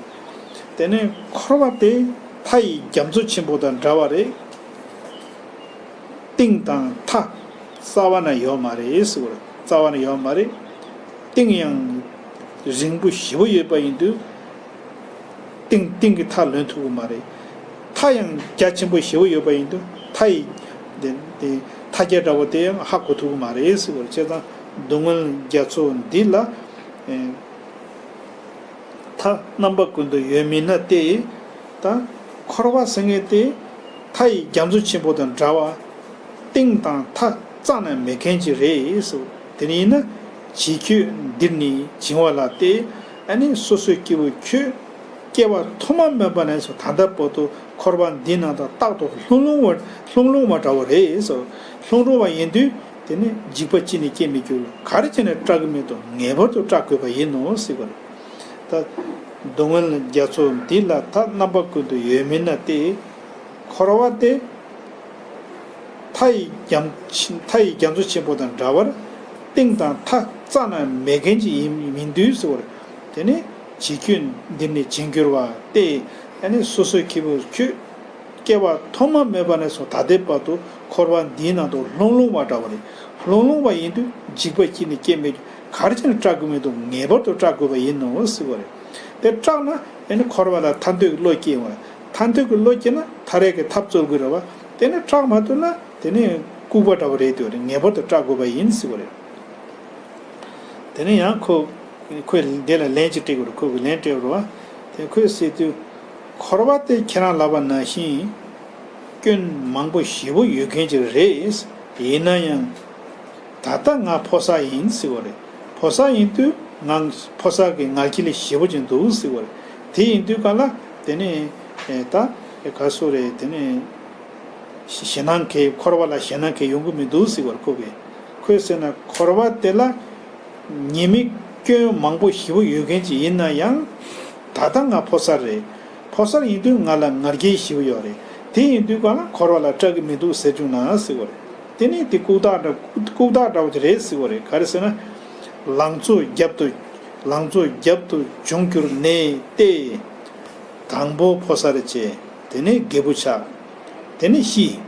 དེ་ནས་འཁོར་བ་དེ་མཐའ་ཡི་རྒྱ་མཚོ་ཆེན་པོ་དང་འདྲ་བ་རེད། གཏིང་དང་མཐའ་རྩ་བ་ན་ཡོད་མ་རེད་ཟེར་བ་རེད། རྩ་བ་ན་ཡོད་མ་རེད། གཏིང་ཡང་རིང་པོ་ཞེ་པོ་ཡོད་པ་ཡིན་དུས། གཏིང་གཏིང་གི་མཐའ་ལོན་ཐུབ་ཀྱི་མ་རེད། མཐའ་ཡང་རྒྱ་ཆེན་པོ་ཞེ་པོ་ཡོད་པ་ཡིན་དུས། མཐའ་ཡི་དེ་དེ་མཐའ་རྒྱ་འདྲ་བོ་དེ་ཡང་ཧ་གོ་ཐུབ་ཀྱི་མ་རེད་ཟེར་བ་རེད། བྱས་ཙང་སྡུག་བསྔལ་རྒྱ་མཚོ་འདི་ལ། ཨེ། མཐའ་རྣམ་པ་ཀུན་ཏུ་ཡོད་མིན་ན་སྟེ། ད་འཁོར་བ་ཟེར་མཁན་དེ་མཐའ་ཡི་རྒྱ་མཚོ་ཆེན་པོ་དང་འདྲ་བ། གཏིང་དང་མཐའ་རྩ་ནས་མེད་མཁན་ཅིག་རེད་ཟེར། དེ་ཡིན་ན་ཇི་སྐད་འདིར་ནི་བྱིང་བ་ལ་སྟེ། ཨ་ནི་སོ་སོའི་སྐྱེ་བོ་ཁྱོད་སྐྱེ་བ་ཐོག་མ་མེད་པ་ནས་སུ་ད་ལྟ་བར་དུ་འཁོར་བ་འདི་ནང་དུ་རྟག་ཏུ་ལྷུང་ལྷུང་བ་ལྷུང་ལྷུང་བ་འདྲ་བོ་རེད་ཟེར། ལྷུང་ལྷུང་བ་ཡིན་དུས། དེ་ནི་འཇིགས་པ་ཅི་ནས་སྐྱེ་མི་འགྱུར། ག་རེ་བྱས་ནས་སྐྲག་གི་མི་འདུག་ངེས་པར་དུ་སྐྲག་དགོས་པ་ཡིན་ནོ་ཟེར་བ་རེད། ད་སྡུག་བསྔལ་རྒྱ་མཚོ་འདི་ལ་མཐའ། རྣམ་པ་ཀུན་ཏུ་ཡོད་མིན་ན་སྟེ། འཁོར་བ་སྟེ། མཐའ་ཡི་རྒྱ། མཐའ་ཡི་རྒྱ་མཚོ་ཆེན་པོ་དང་འདྲ་བར། གཏིང་དང་མཐའ་རྩ་ན་མེད་མཁན་ཅིག་ཡིན་མི་འདུག་ཟེར་བ་རེད། དེ་ནི་འཇིགས་སྐྱོབ་འདིར་ནི་བྱིང་གྱུར་པ་སྟེ། ཨ་ནི་སོ་སོའི་ཁྱེད་པོ་ཁྱོད། སྐྱེ་བ་ཐོག་མ་མེད་པ་ནས་བཟུང་ད་ལྟའི་བར་དུ་འཁོར་བ་འདིའི་ནང་དུ་ལྷུང་ལྷུང་བ་འདྲ་བ་རེད། ལྷུང་ལྷུང་བ་ཡིན་དུས་འཇིགས་པ་ཅི་ནས་སྐྱེ་མི་འགྱུར། ག་རེ་བྱས་ནས་སྐྲག་དགོས་མི་འདུག་ངེས་པར་དུ་སྐྲག་དགོས་པ་ཡིན་ནོ་ཟེར་བ་རེད། དེ་སྐྲག་ན་ཨ་ནི་འཁོར་བ་ལ་ཐར་འདོད་ཀྱི་བློ་སྐྱེ་བ། ཐར་འདོད་ཀྱི་བློ་སྐྱེ་ན་ཐར་ཡས་ཀྱི་ཐབས་འཚོལ་དགོས་རེད་བ། དེ་ནི་སྐྲག་མ་ཐུབ་ན་དེ་ནི་ལྐུགས་པ་འདྲ་བ་རེད་དེ་བ་རེད། ངེས་པར་དུ་སྐྲག་དགོས་པ་ཡིན་ཟེར་བ་རེད། དེ་ནས་ཡང་ཁོ། ཁོས་འདི་ལ་ལན་ཅིག་སྤྲད་དགོས་རེད། ཁོས་ལན་སྤྲད་རོགས། དེ་ཁོས་ཟེར་དུས། འཁོར་བ་དེ་ཁྱེད་རང་ལབ་པ་ནང་བཞིན། སྐྱོན་མང་པོ་ཞེ་པོ་ཡོད་མཁན་ཅིག་རེད། ཡིན་ན་ཡང་། ད་ལྟ་ང་ཕོ་གསར་ཡིན་ཟེར་བ་རེད། ཕོ་གསར་ཡིན་དུས་ང་ཕོ་གསར་གྱི་ངར་སྐད་ཞེ་པོ་ཅིག་འདུག་ཟེར་བ་རེད། དེ་ཡིན་དུས་ག་ལ་དེ་ནས་ད་ག་སོ་རེད། དེ་ནས། ཞེད་སྣང་གས། འཁོར་བ་ལ་ཞེད་སྣང་གས་ཡོང་གི་མི་འདུག་ཟེར་བར་ཁོ་གིས། ཁོས་ཟེར་ན་འཁོར་བ་དེ་ལ་ཉེས་དམིགས་སྐྱོན་མང་པོ་ཞེ་པོ་ཡོད་མཁན་ཅིག་ཡིན་ན་ཡང་། ད་ལྟ་ང་ཕོ་གསར་རེད། ཕོ་གསར་ཡིན་དུས་ང་ལ་ངར་སྐད་ཞེ་པོ་ཡོད་རེད། དེ་ཡིན་དུས་གང་ལ་འཁོར་བ་ལ་སྐྲག་གི་མི་འདུག་ཟེར་བྱུང་ན་ཟེར་བ་རེད། དེ་ནི་དེ་ལྐུགས་རྟགས་འདྲ། ལྐུགས་རྟགས་འདྲ་བོ་དེ་རེད་ཟེར་བ་རེད། ག་རེ་ཟེར་ན། ལང་ཚོ་རྒྱབ་ཏུ། ལང་ཚོ་རྒྱབ་ཏུ་བྱུང་གྱུར་ནས་ཏེ། དང་པོ་ཕོ་གསར་བྱས། དེ་ནས་རྒད་པོ་ཆགས། དེ་ནས་ཤི།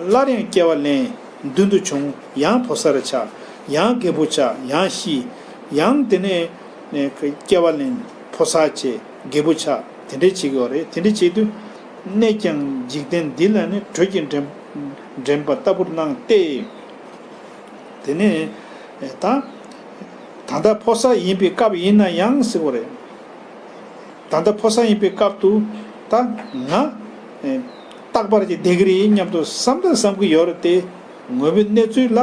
སླར་ཡང་སྐྱེ་བ་ལེན། མདུན་དུ་བྱུང་། ཡང་ཕོ་གསར་ཆགས། ཡང་རྒད་པོ་ཆགས། ཡང་ཤི། ཡང་དེ་ནས་ནས་སྐྱེ་བ་ལེན། ཕོ་གསར་བྱས། རྒད་པོ་ཆགས། དེ་འདྲས་བྱེད་ཀྱི་ཡོད་རེད། དེ་འདྲས་བྱེད་དུས། གནས་ཀྱང་འཇིག་རྟེན་འདི་ལ་ནི། དྲོད་ཀྱིས་འདྲེན། འདྲེན་པ་ལྟ་བུར་སྣང་སྟེ། དེ་ནས་ད། ད་ལྟ་ཕོ་གསར་ཡིན་པའི་སྐབས་ཡིན་ན་ཡང་ཟེར་བ་རེད། ད་ལྟ་ཕོ་གསར་ཡིན་པའི་སྐབས་དུ་ད་ང་རྟག་པར་གྱི་བསྡད་ཀྱི་རེད་སྙམ་དུ་བསམ་དང་བསམ་གྱི་ཡོད་རེད་དེ། དངོས་པོའི་གནས་ཚུལ་ལ་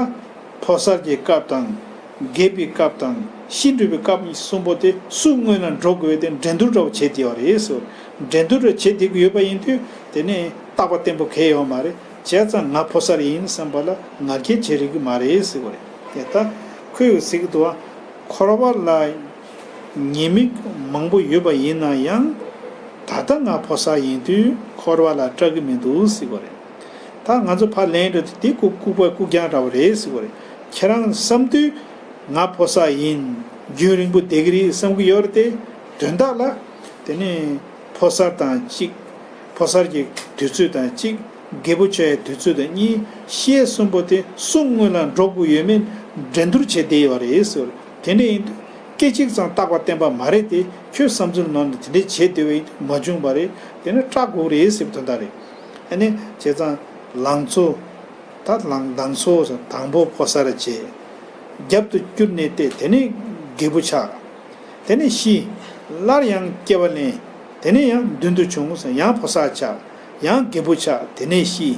ཕོ་གསར་གྱི་སྐབས་དང་། རྒས་པའི་སྐབས་དང་། ཤི་འགྲོ་བའི་སྐབས་གསུམ་པོ་དེ་སུ་སྔོན་ལ་འགྲོ་དགོས་དེ་འགྲན་བསྡུར་འདྲ་བོ་བྱེད་དེ་ཡོད་རེད་ཟེར། འགྲན་བསྡུར་འདྲ་བྱེད་དེ་ཡོད་པ་ཡིན་དུས་དེ་ནས་རྟག་པ་བརྟན་པོ་གལ་ཡོད་མ་རེད། བྱས་ཙང་ང་ཕོ་གསར་ཡིན་བསམ་པ་ལ་ངར་སྐད་བྱེད་རིགས་མ་རེད་ཟེར་བ་རེད། དེ་ལྟ་ཁོས་ཟེར་གྱི་འདུག་བ། འཁོར་བ་ལ་ཉེས་དམིགས་མང་པོ་ཡོད་པ་ཡིན་ན་ཡང་། ད་ལྟ་ང་ཕོ་གསར་ཡིན་དུས་འཁོར་བ་ལ་སྐྲག་གི་མི་འདུག་ཟེར་བ་རེད། ད་ང་ཚོ་ཕར་ལན་འདྲ་དེ་ལྐུགས་པ་ལྐུགས་རྐྱང་འདྲ་བ་རེད་ཟེར་བ་རེད། ཁྱེད་རང་བསམ་དུས་ང་ཕོ་གསར་ཡིན། རྒྱུན་རིང་པོ་བསྡད་ཀྱི་རེད་བསམ་གྱི་ཡོད་རེད་དེ། དོན་དག་ལ་དེ་ནས་ཕོ་གསར་དང་གཅིག་ཕོ་གསར་གྱི་དུས་ཚོད་དང་གཅིག་རྒད་པོ་ཆགས་ཡའི་དུས་ཚོད་དང་གཉིས། ཤི་ཡས་གསུམ་པོ་དེ་སུ་སྔོན་ལ་འགྲོ་དགོས་ཡོད་མེད་འགྲན་བསྡུར་བྱེད་བསྡད་ཡོད་རེད་ཟེར། དེ་འདྲ་ཡིན་དུས་སྐད་ཅིག་ཙམ་རྟག་པ་བརྟན་པ་མ་རེད་དེ། ཁྱོད་བསམ་ཚུལ་ནང་ནས་དེ་འདྲ་བྱེད་བསྡད་པ་ཡིན་དུས་མ་བྱུང་བ་རེད། དེ་ནི་སྐྲག་དགོས་རེད་ཟེར་བའི་དོན་དག་རེད། ཨ་ནི་བྱས་ཙང་ལང་ཚོ། ད་ལང་། ལང་ཚོ་དང་པོ་ཕོ་གསར་བྱས། རྒྱབ་ཏུ་བསྐྱུར་ནས་ཏེ། དེ་ནས་རྒད་པོ་ཆགས། དེ་ནས་ཤི། སླར་ཡང་སྐྱེ་བ་ལེན། དེ་ནས་ཡང་མདུན་དུ་བྱུང་། ཡང་ཕོ་གསར་ཆགས། ཡང་རྒད་པོ་ཆགས། དེ་ནས་ཤི།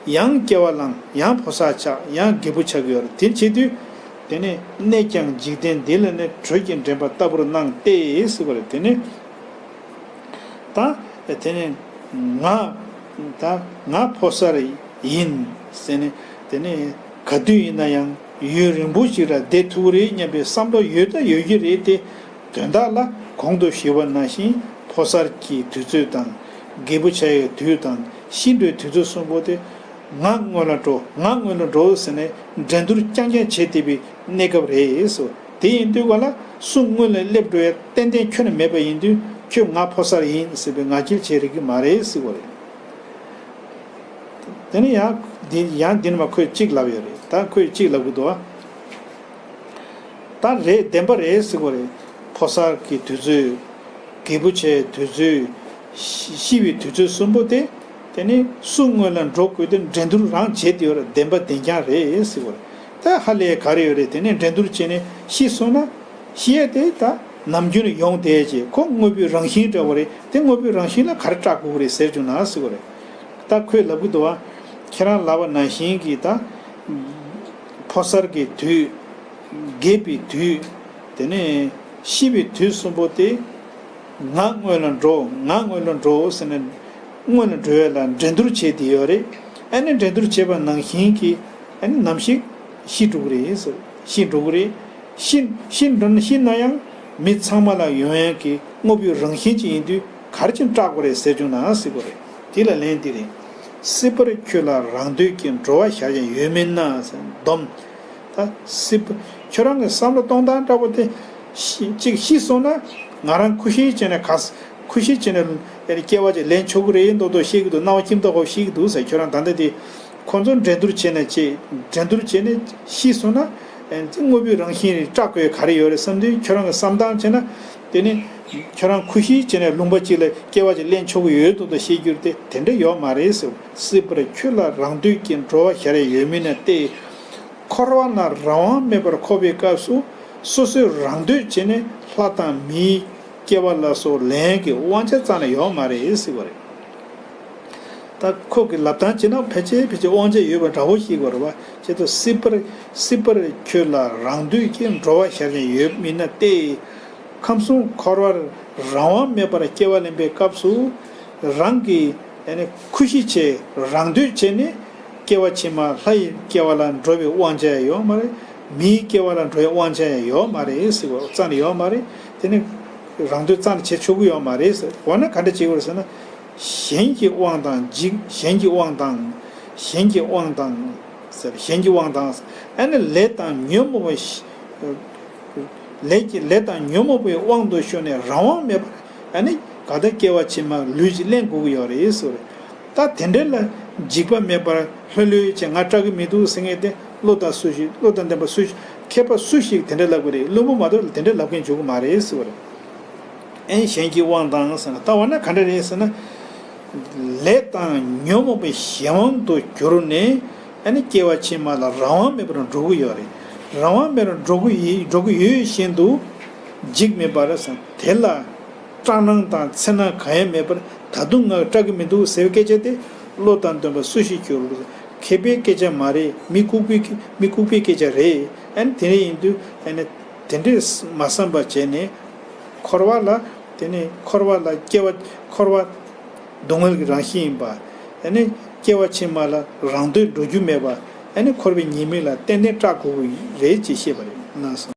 ཡང་སྐྱེ་བ་བླངས། ཡང་ཕོ་གསར་ཆགས། ཡང་རྒད་པོ་ཆགས་ཀྱི་ཡོད་རེད། དེ་བྱེད་དུས། དེ་ནས་གནས་ཀྱང་འཇིག་རྟེན་འདི་ལ་ནི། དྲོད་ཀྱིས་འདྲེན་པ་ལྟ་བུར་སྣང་སྟེ་ཟེར་བ་རེད། དེ་ནས་ད་དེ་ནས་ང་ད་ང་ཕོ་གསར་ཡིན་ཟེར་ནས། དེ་ནས་ག་དུས་ཡིན་ན་ཡང་ཡུན་རིང་པོ་ཞིག་ལ་བསྡད་ཐུབ་ཀྱི་རེད་སྙམ་པའི་བསམ་བློ་ཡོད་ད་ཡོད་ཀྱི་རེད་དེ། དོན་དག་ལ་གོང་དུ་ཞུས་པ་ནང་བཞིན་ཕོ་གསར་གྱི་དུས་ཚོད་དང་། རྒད་པོ་ཆགས་ཡའི་དུས་དང་། ཤི་འགྲོའི་དུས་ཚོད་གསུམ་པོ་དེ། ང་སྔོན་ལ་འགྲོ། ང་སྔོན་ལ་འགྲོ་ཟེར་ནས་འགྲན་བསྡུར་རྐྱང་རྐྱང་བྱེད་བསྡད་པའི་གནས་སྐབས་རེད་ཟེར། དེ་ཡིན་དུས་ག་ལ་སུ་སྔོན་ལ་སླེབས་འགྲོ་ཡ་ཏན་ཏན་ཁྱོན་ནས་མེད་པ་ཡིན་དུས། ཁྱོད་ང་ཕོ་གསར་ཡིན་ཟེར་བའི་ངར་སྐད་བྱེད་རིགས་ཀྱི་མ་རེད་ཟེར་བ་རེད། དེ་ནས་ཡང་འདི་ཡང་འདི་ནས་མ་ཁོས་གཅིག་ལབ་ཡོད་རེད། ད་ཁོས་གཅིག་ལབ་གི་འདུག་བ། ད་རེད། བདེན་པ་རེད་ཟེར་གོ་རེད། ཕོ་གསར་གྱི་དུས་ཚོད། རྒད་པོ་ཆགས་དུས་ཚོད། ཤི་ཤི་བའི་དུས་ཚོད་གསུམ་པོ་དེ། དེ་ནི་སུ་སྔོན་ལ་འགྲོ་དགོས་དེ་འགྲན་བསྡུར་རང་བྱེད་དེ་ཡོད་རེད། བདེན་པ་བདེན་རྐྱང་རེད་ཟེར་གོ་རེད། ད་ཧ་ལས་ག་རེ་ཡོད་རེད། དེ་ནི་འགྲན་བསྡུར་བྱས་ནས་ཤི་སོང་ན། ཤི་ཡས་དེ་ད་ནམ་རྒྱུན་ཡོང་བསྡད་ཀྱི་ཁོ་དངོས་པོའི་རང་བཞིན་འདྲ་བོ་རེད། དེ་དངོས་པོའི་རང་བཞིན་ལ་ག་རེ་སྐྲག་དགོས་རེད་ཟེར་བྱུང་ན་ཟེར་གོ་རེད། ད་ཁོས་ལབ་གི་འདུག་བ། ཁྱེད་རང་ལབ་པ་ནང་བཞིན་གྱི་ད། ཕོ་གསར་གྱི་དུས། རྒས་པའི་དུས། དེ་ནས་ཤི་བའི་དུས་གསུམ་པོ་དེ། ང་སྔོན་ལ་འགྲོ། ང་སྔོན་ལ་འགྲོ་ཟེར་ནས། སྔོན་ལ་འགྲོ་ཡས་ལ་འགྲན་བསྡུར་བྱེད་དེ་ཡོད་རེད། ཨ་ནི་འགྲན་བསྡུར་བྱེད་པ་ནང་བཞིན་གྱི། ཨ་ནི་ནམ་ཞིག་ཤི་འགྲོ་གི་རེད་ཟེར། ཤི་འགྲོ་གི་རེད། ཤི་ཤི་འགྲོ་ན་ཤི་ན་ཡང་མི་ཚང་མ་ལ་ཡོང་ཡག་གི་དངོས་པོའི་རང་བཞིན་ཅིག་ཡིན་དུས་ག་རེ་བྱས་ནས་སྐྲག་དགོས་རེད་ཟེར་བྱུང་ན་ཟེར་དགོས་རེད། དེ་ལ་ལན་འདི་རེད། སྲིད་པར་ཁྱོད་ལ་རང་འདོད་ཀྱི་འགྲོ་བ་ཤར་ཡང་ཡོད་མིན་ན་ཟེར་སྡོམ། ད་སྲིད་པ། ཁྱོད་རང་གི་བསམ་བློ་གཏོང་སྟངས་འདྲ་པོ་དེ། ཤི་གཅིག་ཤི་སོང་ན་ང་རང་ཁུ་ཤི་བྱས་ནས་ག་ས་ཁུ་ཤི་བྱས་ནས་སྐྱེ་བ་ཅིག་ལེན་ཆོག་གི་རེད་མདོག་མདོག་བཤད་ཀྱི་འདུག་སྣང་བ་སྐྱིད་མདོག་ཁ་པོ་བཤད་ཀྱི་འདུག་ཟེར། ཁྱོད་རང་ད་ལྟ་དེ་ཁོང་ཚོ་འགྲན་བསྡུར་བྱས་ནས་བྱས་འགྲན་བསྡུར་བྱས་ནས་ཤི་སོང་ན་དངོས་པོའི་རང་བཞིན་རེད། སྐྲག་དགོས་ག་རེ་ཡོད་རེད་བསམ་དུས་ཁྱོད་རང་གི་བསམ་སྟངས་བྱས་ན་དེ་ནི་ཁྱོད་རང་ཁུ་ཤི་བྱས་ནས་ལུང་པ་གཅིག་ལ་སྐྱེ་བ་ཅིག་ལེན་ཆོག་གི་ཡོད་མདོག་མདོག་བཤད་རྒྱུ་དེ་དེ་འདྲ་ཡོད་མ་རེད་ཟེར། སྲིད་པར་ཁྱོད་ལ་རང་འདོད་ཀྱི་འགྲོ་བ་ཤར་ཡང་ཡོད་མིན་ན་སྟེ། འཁོར་བ་ན་རང་དབང་མེད་པར་འཁོར་བའི་སྐབས་སུ་སོ་སོའི་རང་འདོད་བྱས་ནས་ལྷ་དང་མིའི་སྐྱེ་བ་ལ་སོགས་ལེན་གྱི་དབང་ཆ་རྩ་ནས་ཡོད་མ་རེད་ཟེར་བ་རེད། ད་ཁོ་གི་ལབ་སྟངས་བྱས་ན་ཕལ་ཆེར་ཕལ་ཆེར་དབང་ཆ་ཡོད་པ་འདྲ་བོ་ཞིག་དགོས་རེད་བ། བྱས་ཙང་སྲིད་པར་སྲིད་པར་ཁྱོད་ལ་རང་འདོད་ཀྱི་འགྲོ་བ་ཤར་ཡང་ཡོད་མིན་ན་སྟེ། ཁམས་གསུམ་འཁོར་བར་རང་དབང་མེད་པར་སྐྱེ་བ་ལེན་པའི་སྐབས་སུ། རང་གི་ཨ་ནི་ཁུ་ཤི་བྱས་རང་འདོད་བྱས་ནས་སྐྱེ་བ་ཕྱི་མ་ལྷ་ཡི་སྐྱེ་བ་ལ་འགྲོ་བའི་དབང་ཆ་ཡང་ཡོད་མ་རེད། མིའི་སྐྱེ་བ་ལ་འགྲོ་བའི་དབང་ཆ་ཡང་ཡོད་མ་རེད་ཟེར་བ་རྩ་ནས་ཡོད་མ་རེད། དེ་ནི་རང་འདོད་རྩ་ནས་བྱེད་ཆོག་གི་ཡོད་མ་རེད་ཟེར། འོ་ན་ག་འདྲ་བྱེད་དགོས་རེད་ཟེར་ན། གཞན་གྱི་དབང་དང་འཇིགས། གཞན་གྱི་དབང་དང་། གཞན་གྱི་དབང་དང་། ཟེར། གཞན་གྱི་དབང་དང་། ཨ་ནི་ལས་དང་ཉོན་མོངས་པ། ལས་ཀྱི་ལས་དང་ཉོན་མོངས་པའི་དབང་དུ་ཤོར་ནས་རང་དབང་མེད་པར་ཨ་ནི་ག་ད་སྐྱེ་བ་ཕྱི་མ་ལུས་ཅིག་ལེན་དགོས་ཀྱི་ཡོད་རེད་ཟེར། ད་དེ་འདྲ་ལ་འཇིགས་པ་མེད་པར་ལྷོད་ལྷོད་བྱས་ང་སྐྲག་གི་མི་འདུག་ཟེར་མཁན་དེ་བློ་དང་སུ་ཞིག་བློ་དང་ལྡན་པ་སུ་ཞིག་མཁས་པ་སུ་ཞིག་དེ་འདྲ་ལབ་ཀྱི་རེད། བླུན་པོ་མ་གཏོགས་དེ་འདྲ་ལབ་མཁན་བྱུང་གི་མ་རེད་ཟེར་བ་རེད། ཨེ་གཞན་གྱི་དབང་དང་ཟེར་ན་ད་འོ་ན་ག་འདྲ་རེད་ཟེར་ན། ལས་དང་ཉོན་མོངས་པའི་གཞན་དབང་དུ་གྱུར་ནས་ཨ་ནི་སྐྱེ་བ་ཕྱི་མ་ལ་རང་དབང་མེད་པར་འགྲོ་གི་ཡོད་རེད། རང་དབང་མེད་པར་འགྲོ་གི་ཡི་འགྲོ་གི་ཡོད་བཞིན་དུ་འཇིགས་མེད་པར་ཟེར་དེ་ལ་སྐྲག་སྣང་དང་འཚེར་སྣང་གང་ཡང་མེད་པར་ད་དུང་ང་སྐྲག་གི་མི་འདུག་ཟེར་བའི་སྐད་ཆ་དེ་བློ་དང་ལྡན་པ་སུ་ཞིག་གིས་མཁས་པའི་སྐད་ཆ་མ་རེད། མི་ལྐུགས་པའི་མི་ལྐུགས་པའི་སྐད་ཆ་རེད། ཨ་ནི་དེ་འདྲ་ཡིན་དུས་ཨ་ནི་དེ་འདྲས་མ་བསམ་པ་བྱས་ནས་འཁོར་བ་ལ་དེ་ནི་འཁོར་བ་ལ་སྐྱེ་བ་འཁོར་བ་སྡུག་བསྔལ་གྱི་རང་བཞིན་ཡིན་པ། ཨ་ནི་སྐྱེ་བ་ཕྱི་མ་ལ་རང་འདོད་འགྲོ་རྒྱུ་མེད་པ། ཨ་ནི་འཁོར་བའི་ཉེས་དམིགས་ལ་ཏན་ཏན་སྐྲག་དགོས་ཀྱི་རེད་ཅེས་བཤད་པ་རེད་གནང་སོང་།